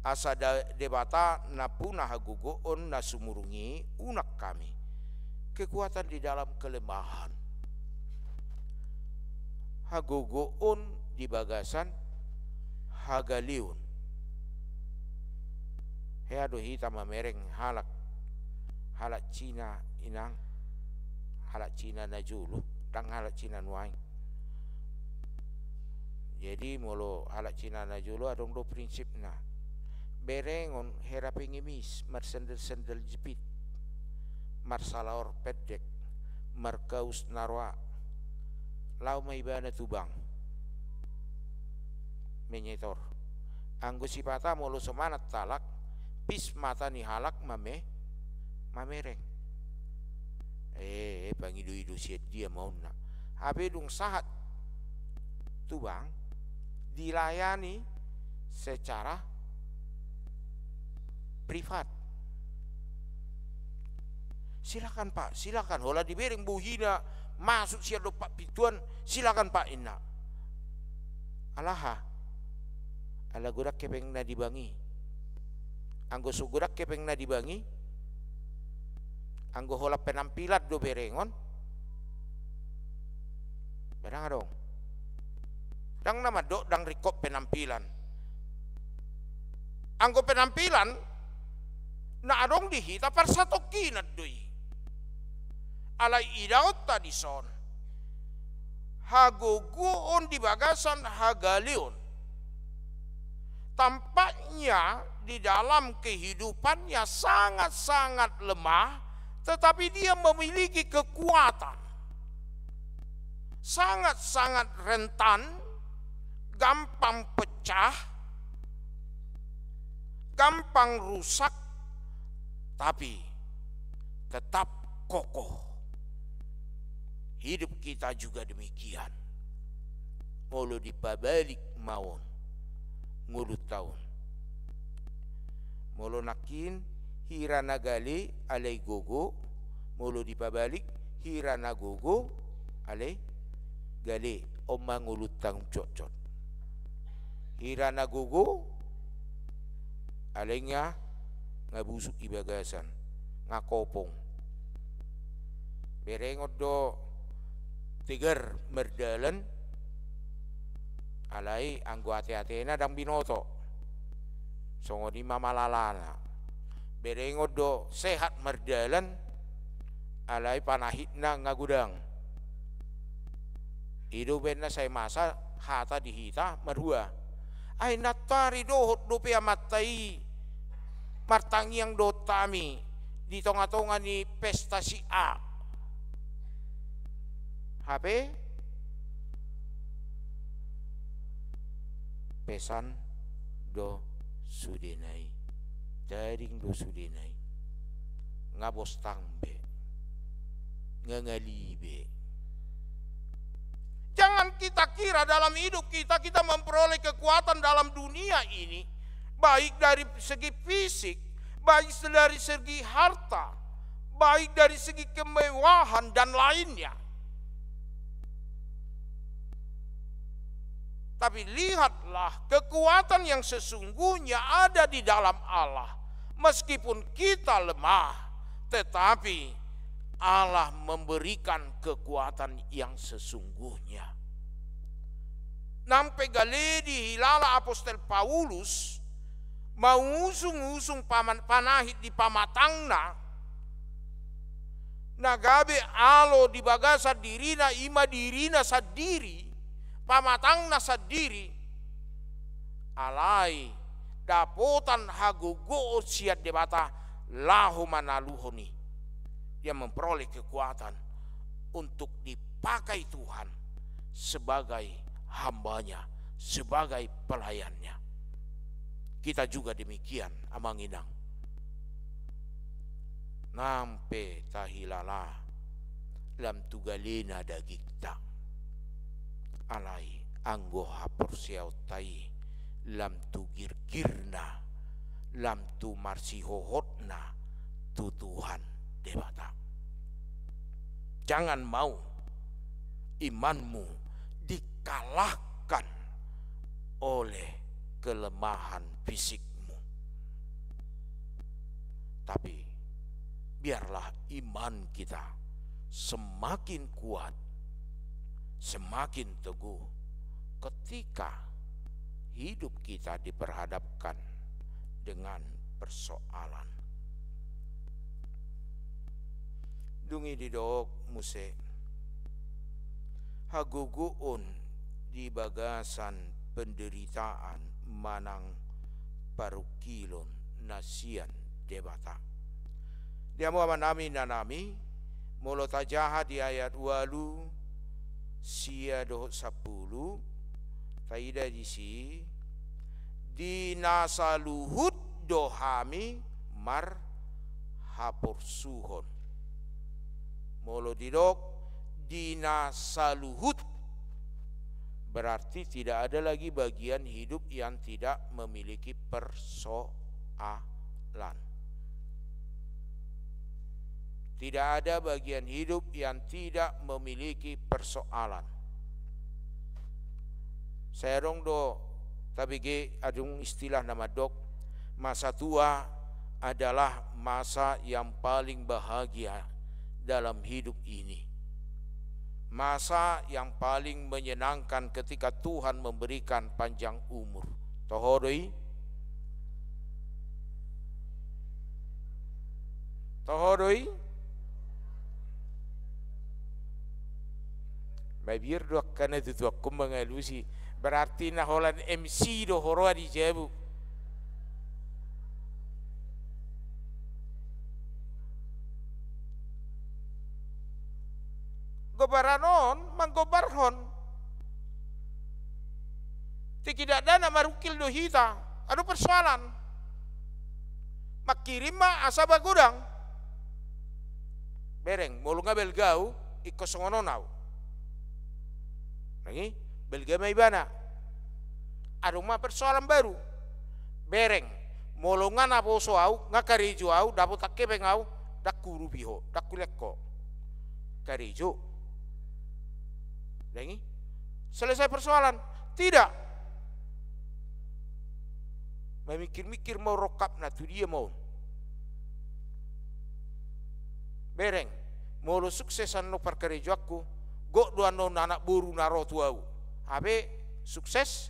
Asa da-, Debata nampuna hagogoon na sumurung i unang hami. Kekuatan di dalam kelemahan. Hagogoon di bagasan hagaleon. Hea do hita mamereng halak, halak Cina, inang, halak Cina na jolo, ndang halak Cina nuaeng. Jadi molo halak Cina na jolo adong do prinsipna. Berengon hera pengemis, marsendel-sendel jepit, marsalaor pendek, markaus na roa. Laho ma ibana tu bank. Menyetor. Anggo sipata molo so manat halak, pis mata ni halak mame-, mamereng. Eh, eh, pangido-ido sian dia mauliate. Hape dung sahat tu bank, dilayani secara privat. "Silakan, Pak, silakan." Holan dibereng bohina, masuk sian lompat pintuan, "Silakan, Pak," inna. Ala aha? Ala godang hepengna di bank i. Anggo so godang hepengna di bank i, anggo holan penampilan do berengon, ba ndang adong. Ndang na mandok ndang ringkot penampilan. Anggo penampilan na adong di hita parsatongkinan do i. Alai idaonta dison hagogoon di bagasan hagaleon. Tampaknya di dalam kehidupannya sangat-sangat lemah, tetapi dia memiliki kekuatan. Sangat-sangat rentan, gampang pecah, gampang rusak, tapi tetap kokoh. Hidup kita juga demikian. Molo dipabalik ma on ngolunta on. Molo nangkin hira na gale alai gogo, molo dipabalik hira na gogo alai gale, on ma ngolunta on jotjot. Hira na gogo alai nga, nga busuk di bagasan, nga kopong. Berengon do tegar mardalan, alai anggo ate-atena ndang binoto. Songon i ma malalana. Berengon do sehat mardalan, alai panahitna nga godang. I do umbahen na sai masa hata di hita marua. Ai nantoari dohot dope amanta i martangiang dohot hami di tonga-tonga ni pesta si A. Hape pesan do sudena i, tading do sudena i. Nga bostang be, nga ngali be. Jangan kita kira dalam hidup kita, kita memperoleh kekuatan dalam dunia ini, baik dari segi fisik, baik dari segi harta, baik dari segi kemewahan dan lainnya. Tapi lihatlah, kekuatan yang sesungguhnya ada di dalam Allah. Meskipun kita lemah, tetapi Allah memberikan kekuatan yang sesungguhnya. Nang pe gale dihilala apostel Paulus, mangusung-usung paman-, panahit di pamatangna, na gabe alo di bagasan dirina, i ma dirina sandiri, pamatangna sandiri, alai dapotan hagogoon sian Debata laho manaluhon i. Dia memperoleh kekuatan untuk dipakai Tuhan sebagai hambanya, sebagai pelayannya. Kita juga demikian, amang inang. Nang pe tahilala lam tu galena dagingta, alai anggo haporseaonta i lam tu girgirna, lam tu marsihohotna tu Tuhan Debata. Jangan mau imanmu dikalahkan oleh kelemahan fisikmu. Tapi biarlah iman kita semakin kuat, semakin teguh ketika hidup kita diperhadapkan dengan persoalan. Dung i didok muse, hagogoon di bagasan penderitaan manang parungkilon na sian Debata. Di hamu amanami, inanami, molo tajaha di ayat ualu, sia dohot sampulu, taida disi, di na saluhut do hami marhaporsuhon. Molo didok di na saluhut, berarti tidak ada lagi bagian hidup yang tidak memiliki persoalan. Tidak ada bagian hidup yang tidak memiliki persoalan. Sai adong do tabege adong istilah na mandok, masa tua adalah masa yang paling bahagia dalam hidup ini. Masa yang paling menyenangkan ketika Tuhan memberikan panjang umur. Toho do i? Toho do i? Mabiar do angka na tutuakkon mangalusi. Berarti na holan M C do huroha di jabu. Gombaran on manggombarhon. Tingki dakdanak marungkil do hita. Adong persoalan. Mangkirim ma asa magodang. Bereng, molo nga balga au, ingkon songon on au. Nang i, balga ma ibana. Adong ma persoalan baru. Bereng, molo nga naposo au, nga karejo au, dapot angka hepeng au, ndang huurupi ho, ndang hulehon ho. Karejo. Nang i, selesai persoalan? Tidak. Mamingkir-mingkir ma on rongkapna, tu dia ma on. Bereng, molo sukses annon parkarejoanku, gok do annon anak boru na ro tu au. Hape sukses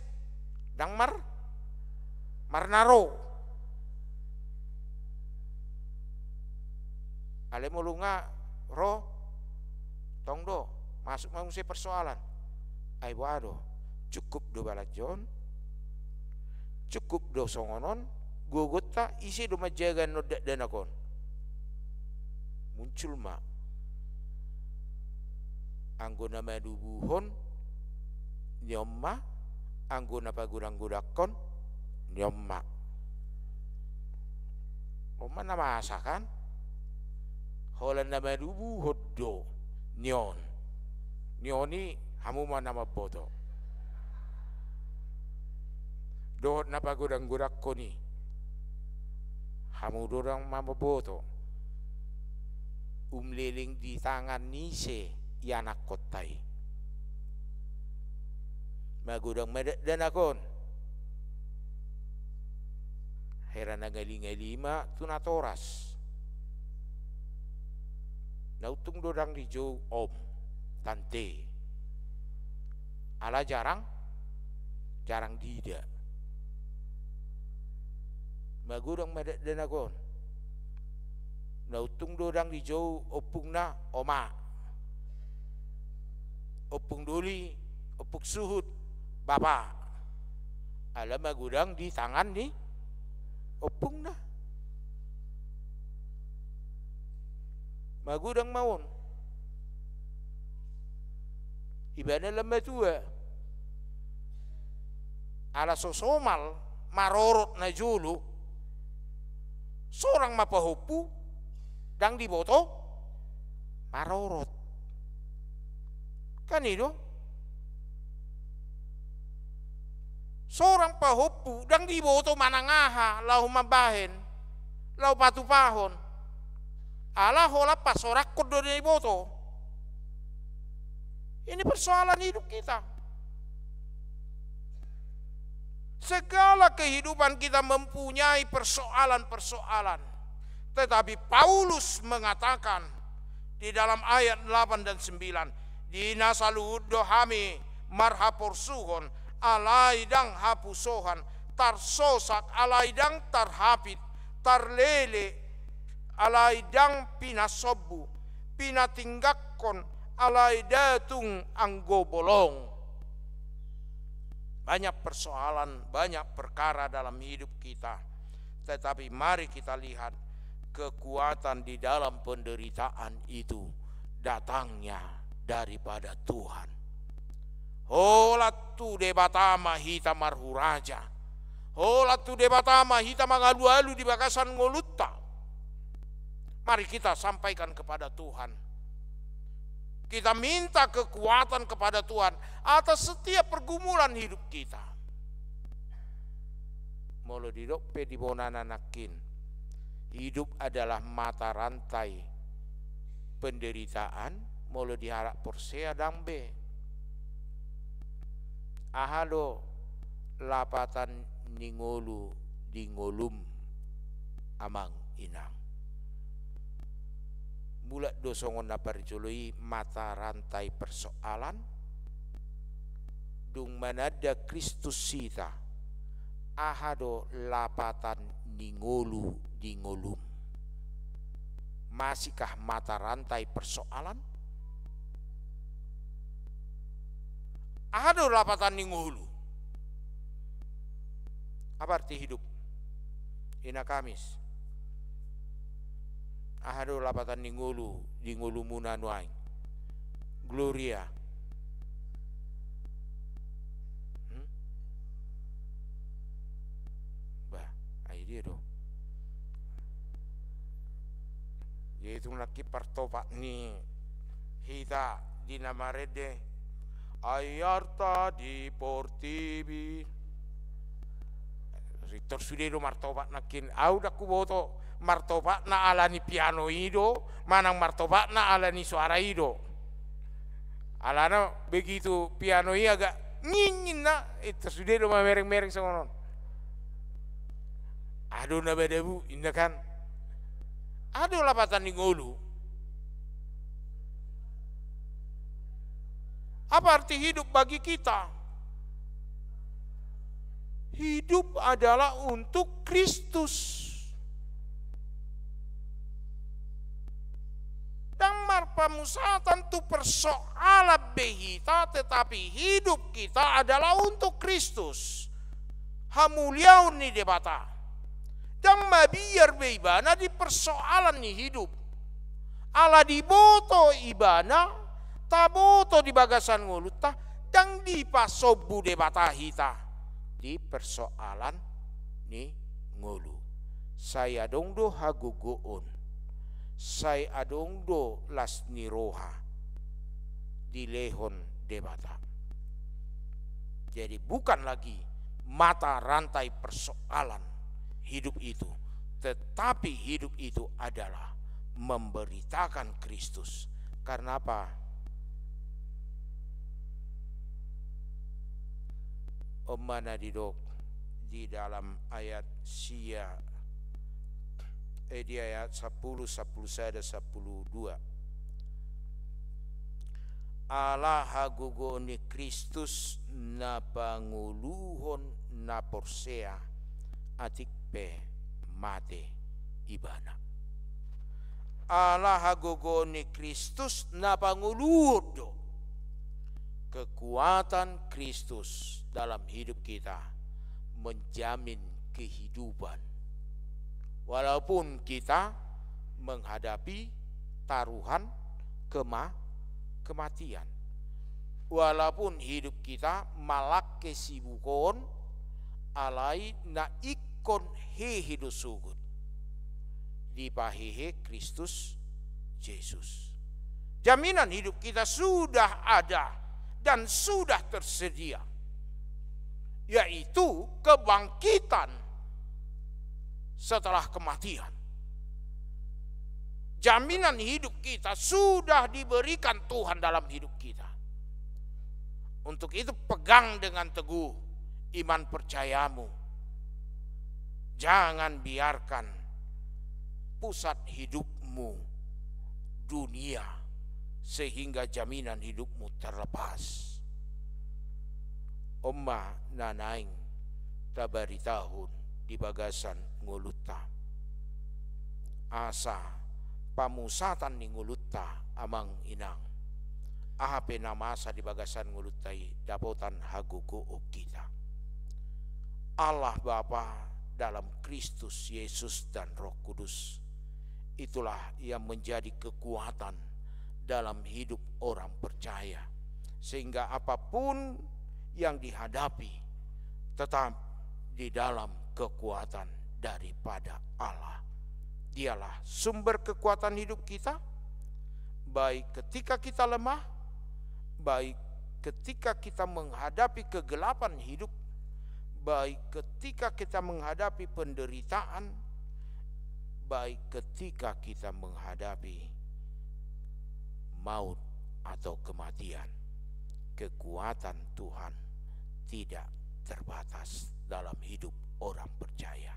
ndang mar, mar na ro. Alai molo nga ro, tong do, masuk ma muse persoalan. Ai boha do, cukup do balanjo on, cukup do songon on, gogonta ise do manjaga annon dakdanak on. Muncul ma. Anggo na manubuhon, ni on ma, anggo na pagodang-godangkon, ni on ma. On ma na masa kan? Holan na manubuhon do, ni on. Ni on i hamu ma na mamboto. Dohot na pagodang-godangkon i. Hamu do ndang mamboto. Umleleng di tangan ni ise ianakkonta i. Magodang ma dakdanak on. Hera na ngali-ngali ma tu natoras. Na untung do ndang dijou om, tante. Ala jarang, jarang diida. Magodang ma dakdanak on. Na untung do ndang dijou ompungna, oma. Ompung doli, ompung suhut, bapa. Ala magodang di tangan ni ompungna. Magodang ma on. Ibana lam matua. Ala so somal marorot najolo. Sorang ma pahompu, ndang diboto marorot. Kan i do? Sorang pahompu, ndang diboto manang aha, laho mambahen, laho patupahon. Ala holan pasorangkon do na diboto. Ini persoalan hidup kita. Segala kehidupan kita mempunyai persoalan-persoalan. Tetapi Paulus mengatakan di dalam ayat delapan dan sembilan, "Di na saluhut do hami marhaporsuhon, alai ndang hapusohan, tarsosak, alai ndang tarhapit, tarlele, alai ndang pinasombu, pinatinggakkon, alai nda tung anggo bolong." Banyak persoalan, banyak perkara dalam hidup kita. Tetapi mari kita lihat, kekuatan di dalam penderitaan itu datangnya daripada Tuhan. Holan tu Debata ma hita marhuraja. Holan tu Debata ma hita mangalualu di bagasan ngolunta. Mari kita sampaikan kepada Tuhan. Kita minta kekuatan kepada Tuhan atas setiap pergumulan hidup kita. Molo didok pe di bonana nangkin, hidup adalah mata rantai penderitaan, molo di halak porsea ndang be. Aha do lapatan ni ngolu di ngolum, amang inang? Mulak do songon na parjolo i, mata rantai persoalan. Dung mananda Kristus hita, aha do lapatan ni ngolu di ngolum? Masihkah mata rantai persoalan? Aha do lapatan ni ngolu? Apa arti hidup? Ina Kamis. Aha do lapatan ni ngolu di ngolumuna nuaeng? Gloria. Hmm? Bah, ai dia do. Jadi tung nangkin partopak ni hita di na marende, ai arta di portibi. Tor sude do martopak nangkin. Au ndang huboto martopakna ala ni piano i do manang martopakna ala ni soara i do. Alana begitu piano i agak nging inna, tor sude do mamereng-mereng songon on. Aha do na madabu inna kan. Aha do lapatan ni ngolu? Apa arti hidup bagi kita? Hidup adalah untuk Kristus. Ndang marpamusatan tu persoalan be hita, tetapi hidup kita adalah untuk Kristus. Hamuliaon ni Debata. Ndang mabiar be ibana di persoalan ni hidup. Ala diboto ibana, taboto di bagasan ngolunta, ndang dipasombu Debata hita di persoalan ni ngolu. Sai adong do hagogoon, sai adong do las ni roha dilehon Debata. Jadi bukan lagi mata rantai persoalan hidup itu, tetapi hidup itu adalah memberitakan Kristus. Karena apa? On ma na didok di dalam ayat sia, eh, di ayat sampulu, sampulu sada, sampulu dua. Ala hagogoon ni Kristus na pangoluhon na porsea, atik pe mate ibana. Ala hagogoon ni Kristus na pangoluhon do. Kekuatan Kristus dalam hidup kita menjamin kehidupan. Walaupun kita menghadapi taruhan kema-, kematian. Walaupun hidup kita mangalangka sibukoon, alai na ingkon hehe do sogot. Dipahehe Kristus Jesus. Jaminan hidup kita sudah ada dan sudah tersedia, yaitu kebangkitan setelah kematian. Jaminan hidup kita sudah diberikan Tuhan dalam hidup kita. Untuk itu, pegang dengan teguh iman percayamu. Jangan biarkan pusat hidupmu dunia, sehingga jaminan hidupmu terlepas. On ma na naeng tabaritahon di bagasan ngolunta. Asa pamusatan ni ngolunta, amang inang, aha pe na masa di bagasan ngolunta i, dapotan hagogoon hita. Allah Bapa dalam Kristus Yesus dan Roh Kudus, itulah yang menjadi kekuatan dalam hidup orang percaya, sehingga apapun yang dihadapi tetap di dalam kekuatan daripada Allah. Dialah sumber kekuatan hidup kita, baik ketika kita lemah, baik ketika kita menghadapi kegelapan hidup, baik ketika kita menghadapi penderitaan, baik ketika kita menghadapi maut atau kematian. Kekuatan Tuhan tidak terbatas dalam hidup orang percaya.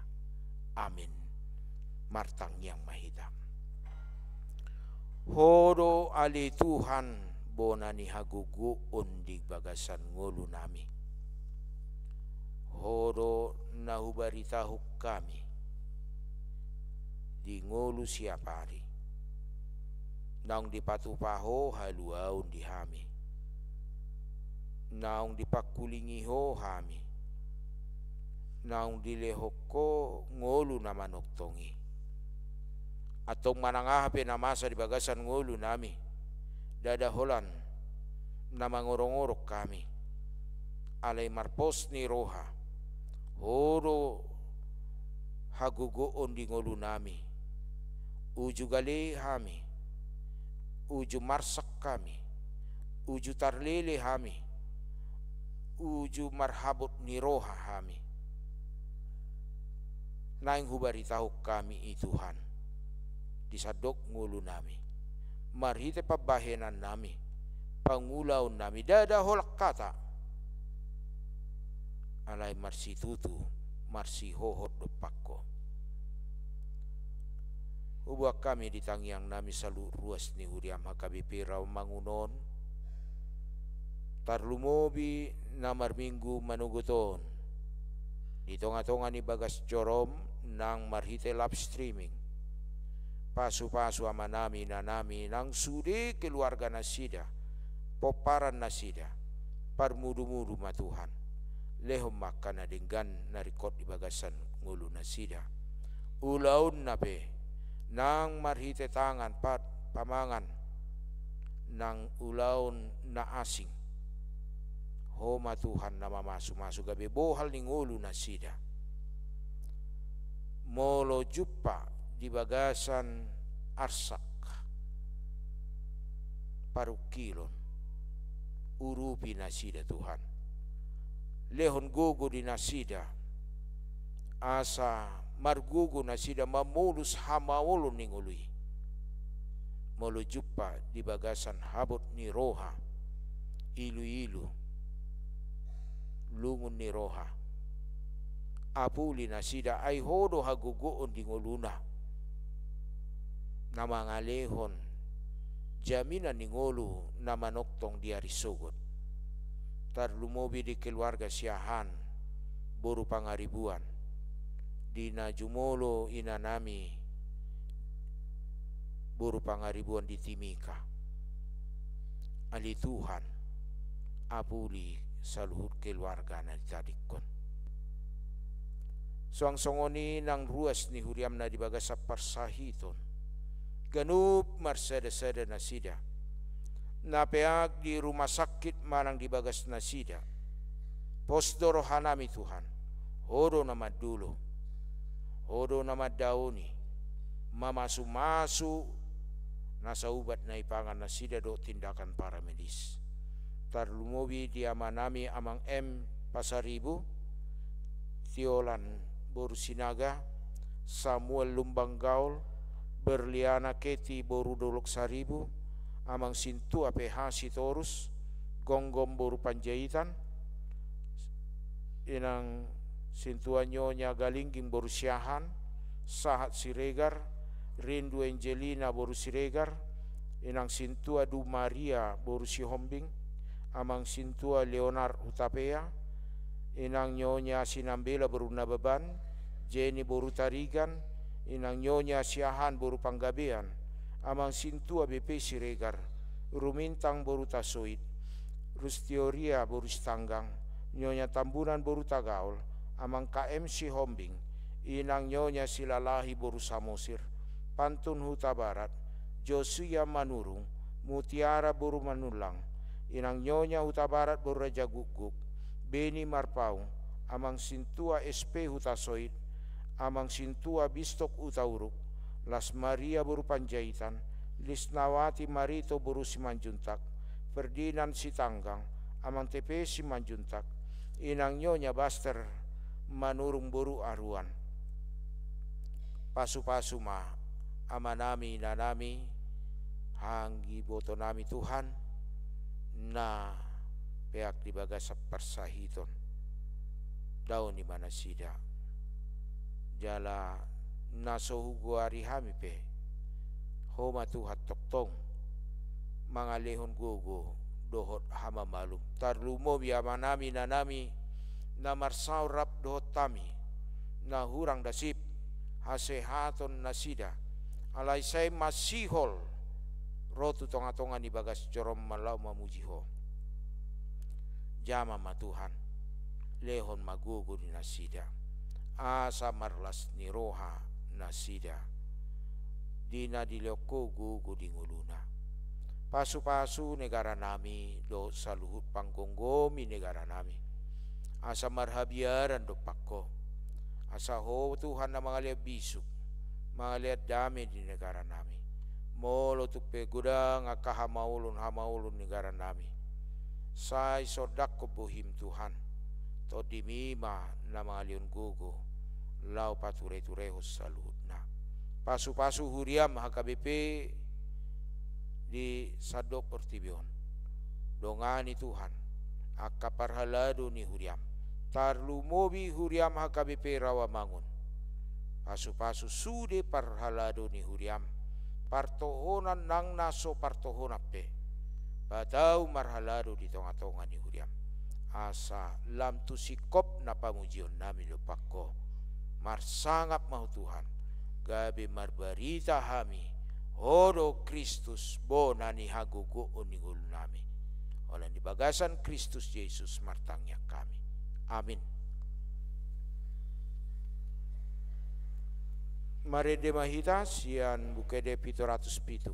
Amin. Martangiang ma hita. Ho do ale Tuhan, bona ni hagogoon di bagasan ngolunami. Ho do na hubaritahon hami di ngolu siapari. Naung dipatupa Ho haluaon di hami. Naung dipangkulingi Ho hami. Naung dilehon Ho ngolu na manongtong i. Antong manang aha pe na masa di bagasan ngolunami, ndada holan na mangorongorong hami. Alai marpos ni roha, Ho do hagogoon di ngolunami. Uju gale hami, uju marsak hami, uju tarlele hami, uju marhabot ni roha hami. Naeng hubaritahon hami i Tuhan, di sandok ngolunami, marhite pambahenannami, pangulaonnami, ndada holan hata, alai marsitutu, marsihohot dompak Ho. Huboan hami di tangiangnami saluhut ruas ni huriaM H K B P Rawamangun on, tarlumobi na marminggu manogot on, di tongatonga ni bagas joroM nang marhite live streaming. Pasupasu amanami, inanami, nang sude keluarga nasida, pomparan nasida, parmudumudu ma Tuhan. Lehon ma angka na denggan na ringkot di bagasan ngolu nasida. Ulaonna pe, nang marhite tangan, pat, pamangan, nang ulaon na asing. Ho ma Tuhan na mamasumasu gabe bohal ni ngolu nasida. Molo jumpa di bagasan arsak, parungkilon, urupi nasida Tuhan. Lehon gogo di nasida, asa margogo nasida mamolus hamaolon ni ngolu i. Molo jumpa di bagasan habot ni roha, iluilu, lungun ni roha, apuli nasida, ai Ho do hagogoon di ngoluna, na mangalehon jaminan ni ngolu na manongtong di ari sogot. Tarlumobi di keluarga Siahaan, boru Pangaribuan, di na jumolo inanami, boru Pangaribuan di Timika. Ale Tuhan, apuli saluhut keluarga na ditadingkon. Suang songon i nang ruas ni huriaM na di bagasan parsahiton, ganup marsadasada nasida, na peak di rumah sakit manang di bagas nasida. Pos do rohanami Tuhan, Ho do na mandolo, Ho do na mandaoni, mamasumasu nasa ubat na ipangan nasida dohot tindakan paramedis. Tarlumobi di amanami Amang M Pasaribu, Tiolan boru Sinaga, Samuel Lumbanggaol, Berliana Keti boru Dolok Saribu, Amang Sintua P H Sitorus, Gomgom boru Panjaitan, Inang Sintua Nyonya Galingging boru Siahaan, Sahat Siregar, Rindu Angelina boru Siregar, Inang Sintua Du Maria boru Sihombing, Amang Sintua Leonard Hutapea, Inang Nyonya Sinambela boru Nababan, Jenny boru Tarigan, Inang Nyonya Siahaan boru Panggabean, Amang Sintua B P Siregar, Rumintang boru Tasoit, Rustioria boru Sitanggang, Nyonya Tambunan boru Tagaol, Amang K M Sihombing, Inang Nyonya Silalahi boru Samosir, Pantun Hutabarat, Josia Manurung, Mutiara boru Manullang, Inang Nyonya Hutabarat boru Rajagukguk, Beni Marpaung, Amang Sintua S P Hutasoit, Amang Sintua Bistok Hutauruk, Las Maria boru Panjaitan, Lisnawati Marito boru Simanjuntak, Ferdinand Sitanggang, Amang T P Simanjuntak, Inang Nyonya Baster Manurung boru Aruan. Pasupasu ma amanami, inanami, hanggibotonami Tuhan, na peak di bagasan parsahiton. Daoni ma nasida. Jala na so hugoari hami pe, Ho ma Tuhan tongtong mangalehon gogo dohot hamamalum. Tarlumobi amanami, inanami, na marsaor rap dohot hami, na hurang dasip hasehaton nasida, alai sai masihol ro tu tongatonga ni bagas joroM laho mamuji Ho. Jamah ma Tuhan, lehon ma gogo di nasida, asa marlas ni roha nasida di na dilehon Ho gogo di ngoluna. Pasupasu negaranami dohot saluhut panggomgomi negaranami, asa marhabiaran dompak Ho. Asa Ho Tuhan na mangalehon bisuk, mangalehon dame di negaranami. Molo tung pe godang angka hamaolon-hamaolon negaranami, sai sondanghon bohiM Tuhan. TondiMi ma na mangalehon gogo laho patureturehon saluhutna. Pasupasu huriaM H K B P di sandok portibi on. Dongani Tuhan angka parhalado ni huriaM, tarlumobi huriaM H K B P Rawamangun. Pasupasu sude parhalado ni huriaM, partohonan nang na so partohonan pe, patau marhalado di tongatonga ni huriaM, asa lam tu singkop na pamujionnami dompak Ho. Marsangap ma Ho Tuhan, gabe marbarita hami, Ho do Kristus, bona ni hagogoon ni ngolunami. Holan di bagasan Kristus Jesus martangiang hami. Amin. Marende ma hita sian Buku Ende pitu ratus pitu.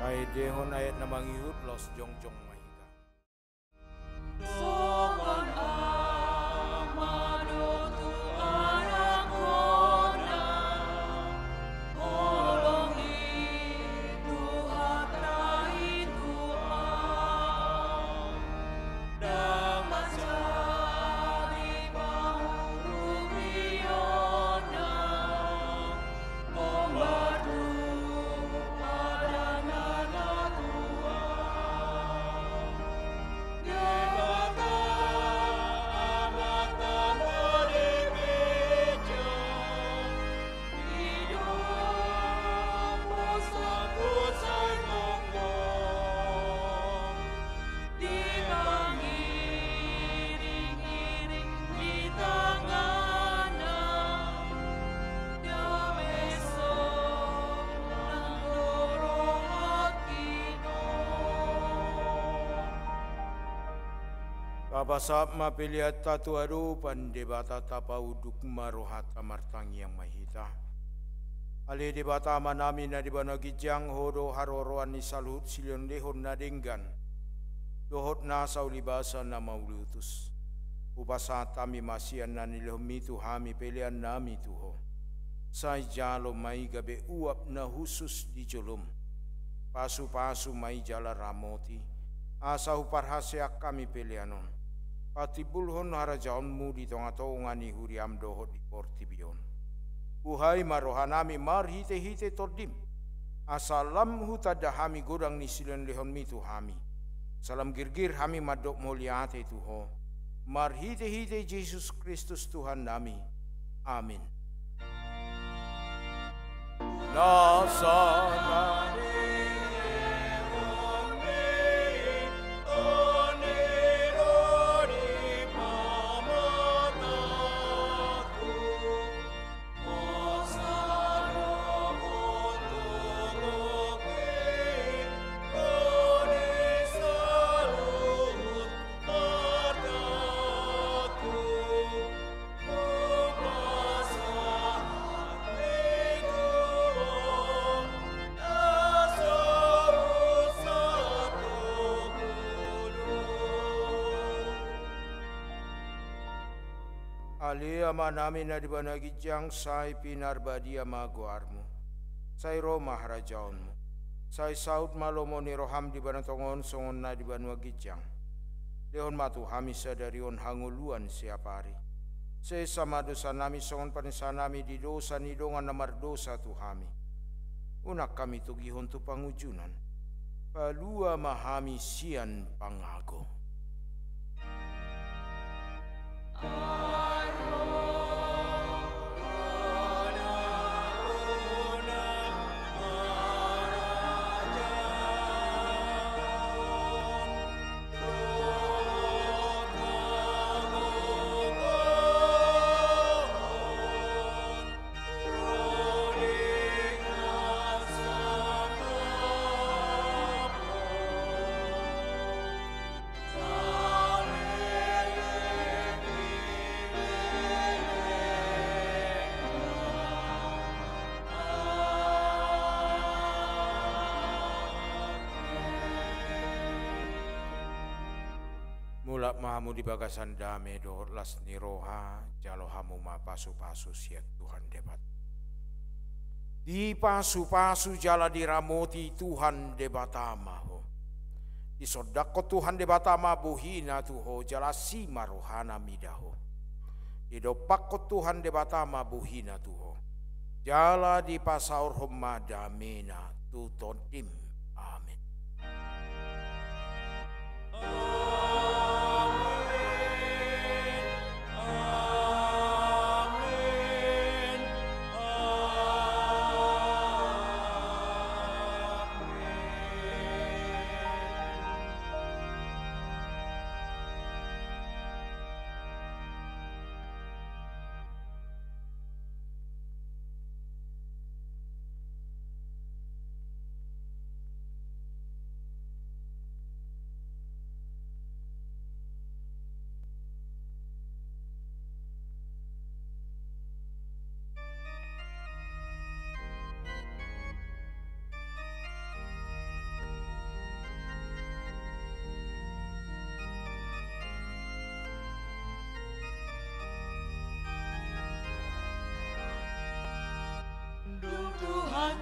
Taendehon ayat na mangihut, laos jongjong ma hita. Songon Ama do tu Anakna, holong i Tuhanta i tu Ahu. Ndang manjadi pangurupionna, hombar tu adanganna na tua. Debata Amanta na dipejar, i do pusat-pusat tongtong, dipangiring-iring di tanganna, gabe sonang do rohanta i. Tapasahat ma peleanta tu adopan Debata, tapaunduk ma rohanta martangiang ma hita. Ale Debata Amanami na di banua ginjang, Ho do haroroan ni saluhut silehon-lehon na denggan dohot nasa ulibasa na mauliutus. Hupasahat hami ma sian na nilehonMi tu hami peleannami tu Ho. Sai jalo ma i gabe uap na hushus di joloM. Pasu-pasu ma i jala ramoti, asa huparhaseang hami pelean on patimbulhon harajaonMu di tonga-tonga ni huriaM dohot di portibi on. Buhai ma rohanami marhite-hite TondiM, asa lam hutanda hami godang ni silehon-lehonMi tu hami, sai lam girgir hami mandok mauliate tu Ho, marhite-hite Jesus Kristus Tuhannami. Amin. Na sana Ale Amanami na di banua ginjang, sai pinarbadia ma goarMu. Sai ro ma harajaonMu. Sai saut ma lomo ni rohaM di banua tonga on songon na di banua ginjang. Lehon ma tu hami sadari on hangoluan siapari. Sesa ma dosanami songon panesanami di dosa ni dongan na mardosa tu hami. Unang hami togihon tu pangunjunan. Palua ma hami sian pangago. Mulak ma hamu di bagasan dame dohot las ni roha, jalo hamu ma pasu-pasu sian Tuhan Debata. Dipasu-pasu jala diramoti Tuhan Debata ma ho. Disondangkon Tuhan Debata ma bohiNa tu ho, jala asi ma rohaNa mida ho. Didompakkon Tuhan Debata ma bohiNa tu ho, jala dipasaorhon ma dameNa tu tondim. Amen.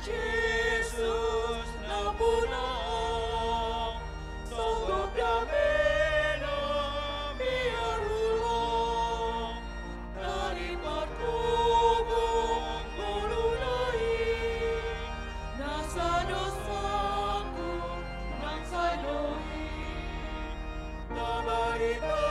Jesus na pulang, songgop damena biar ulang, dari parhobongan ngoluna i, nasa dosangku nang sai lohi, na barita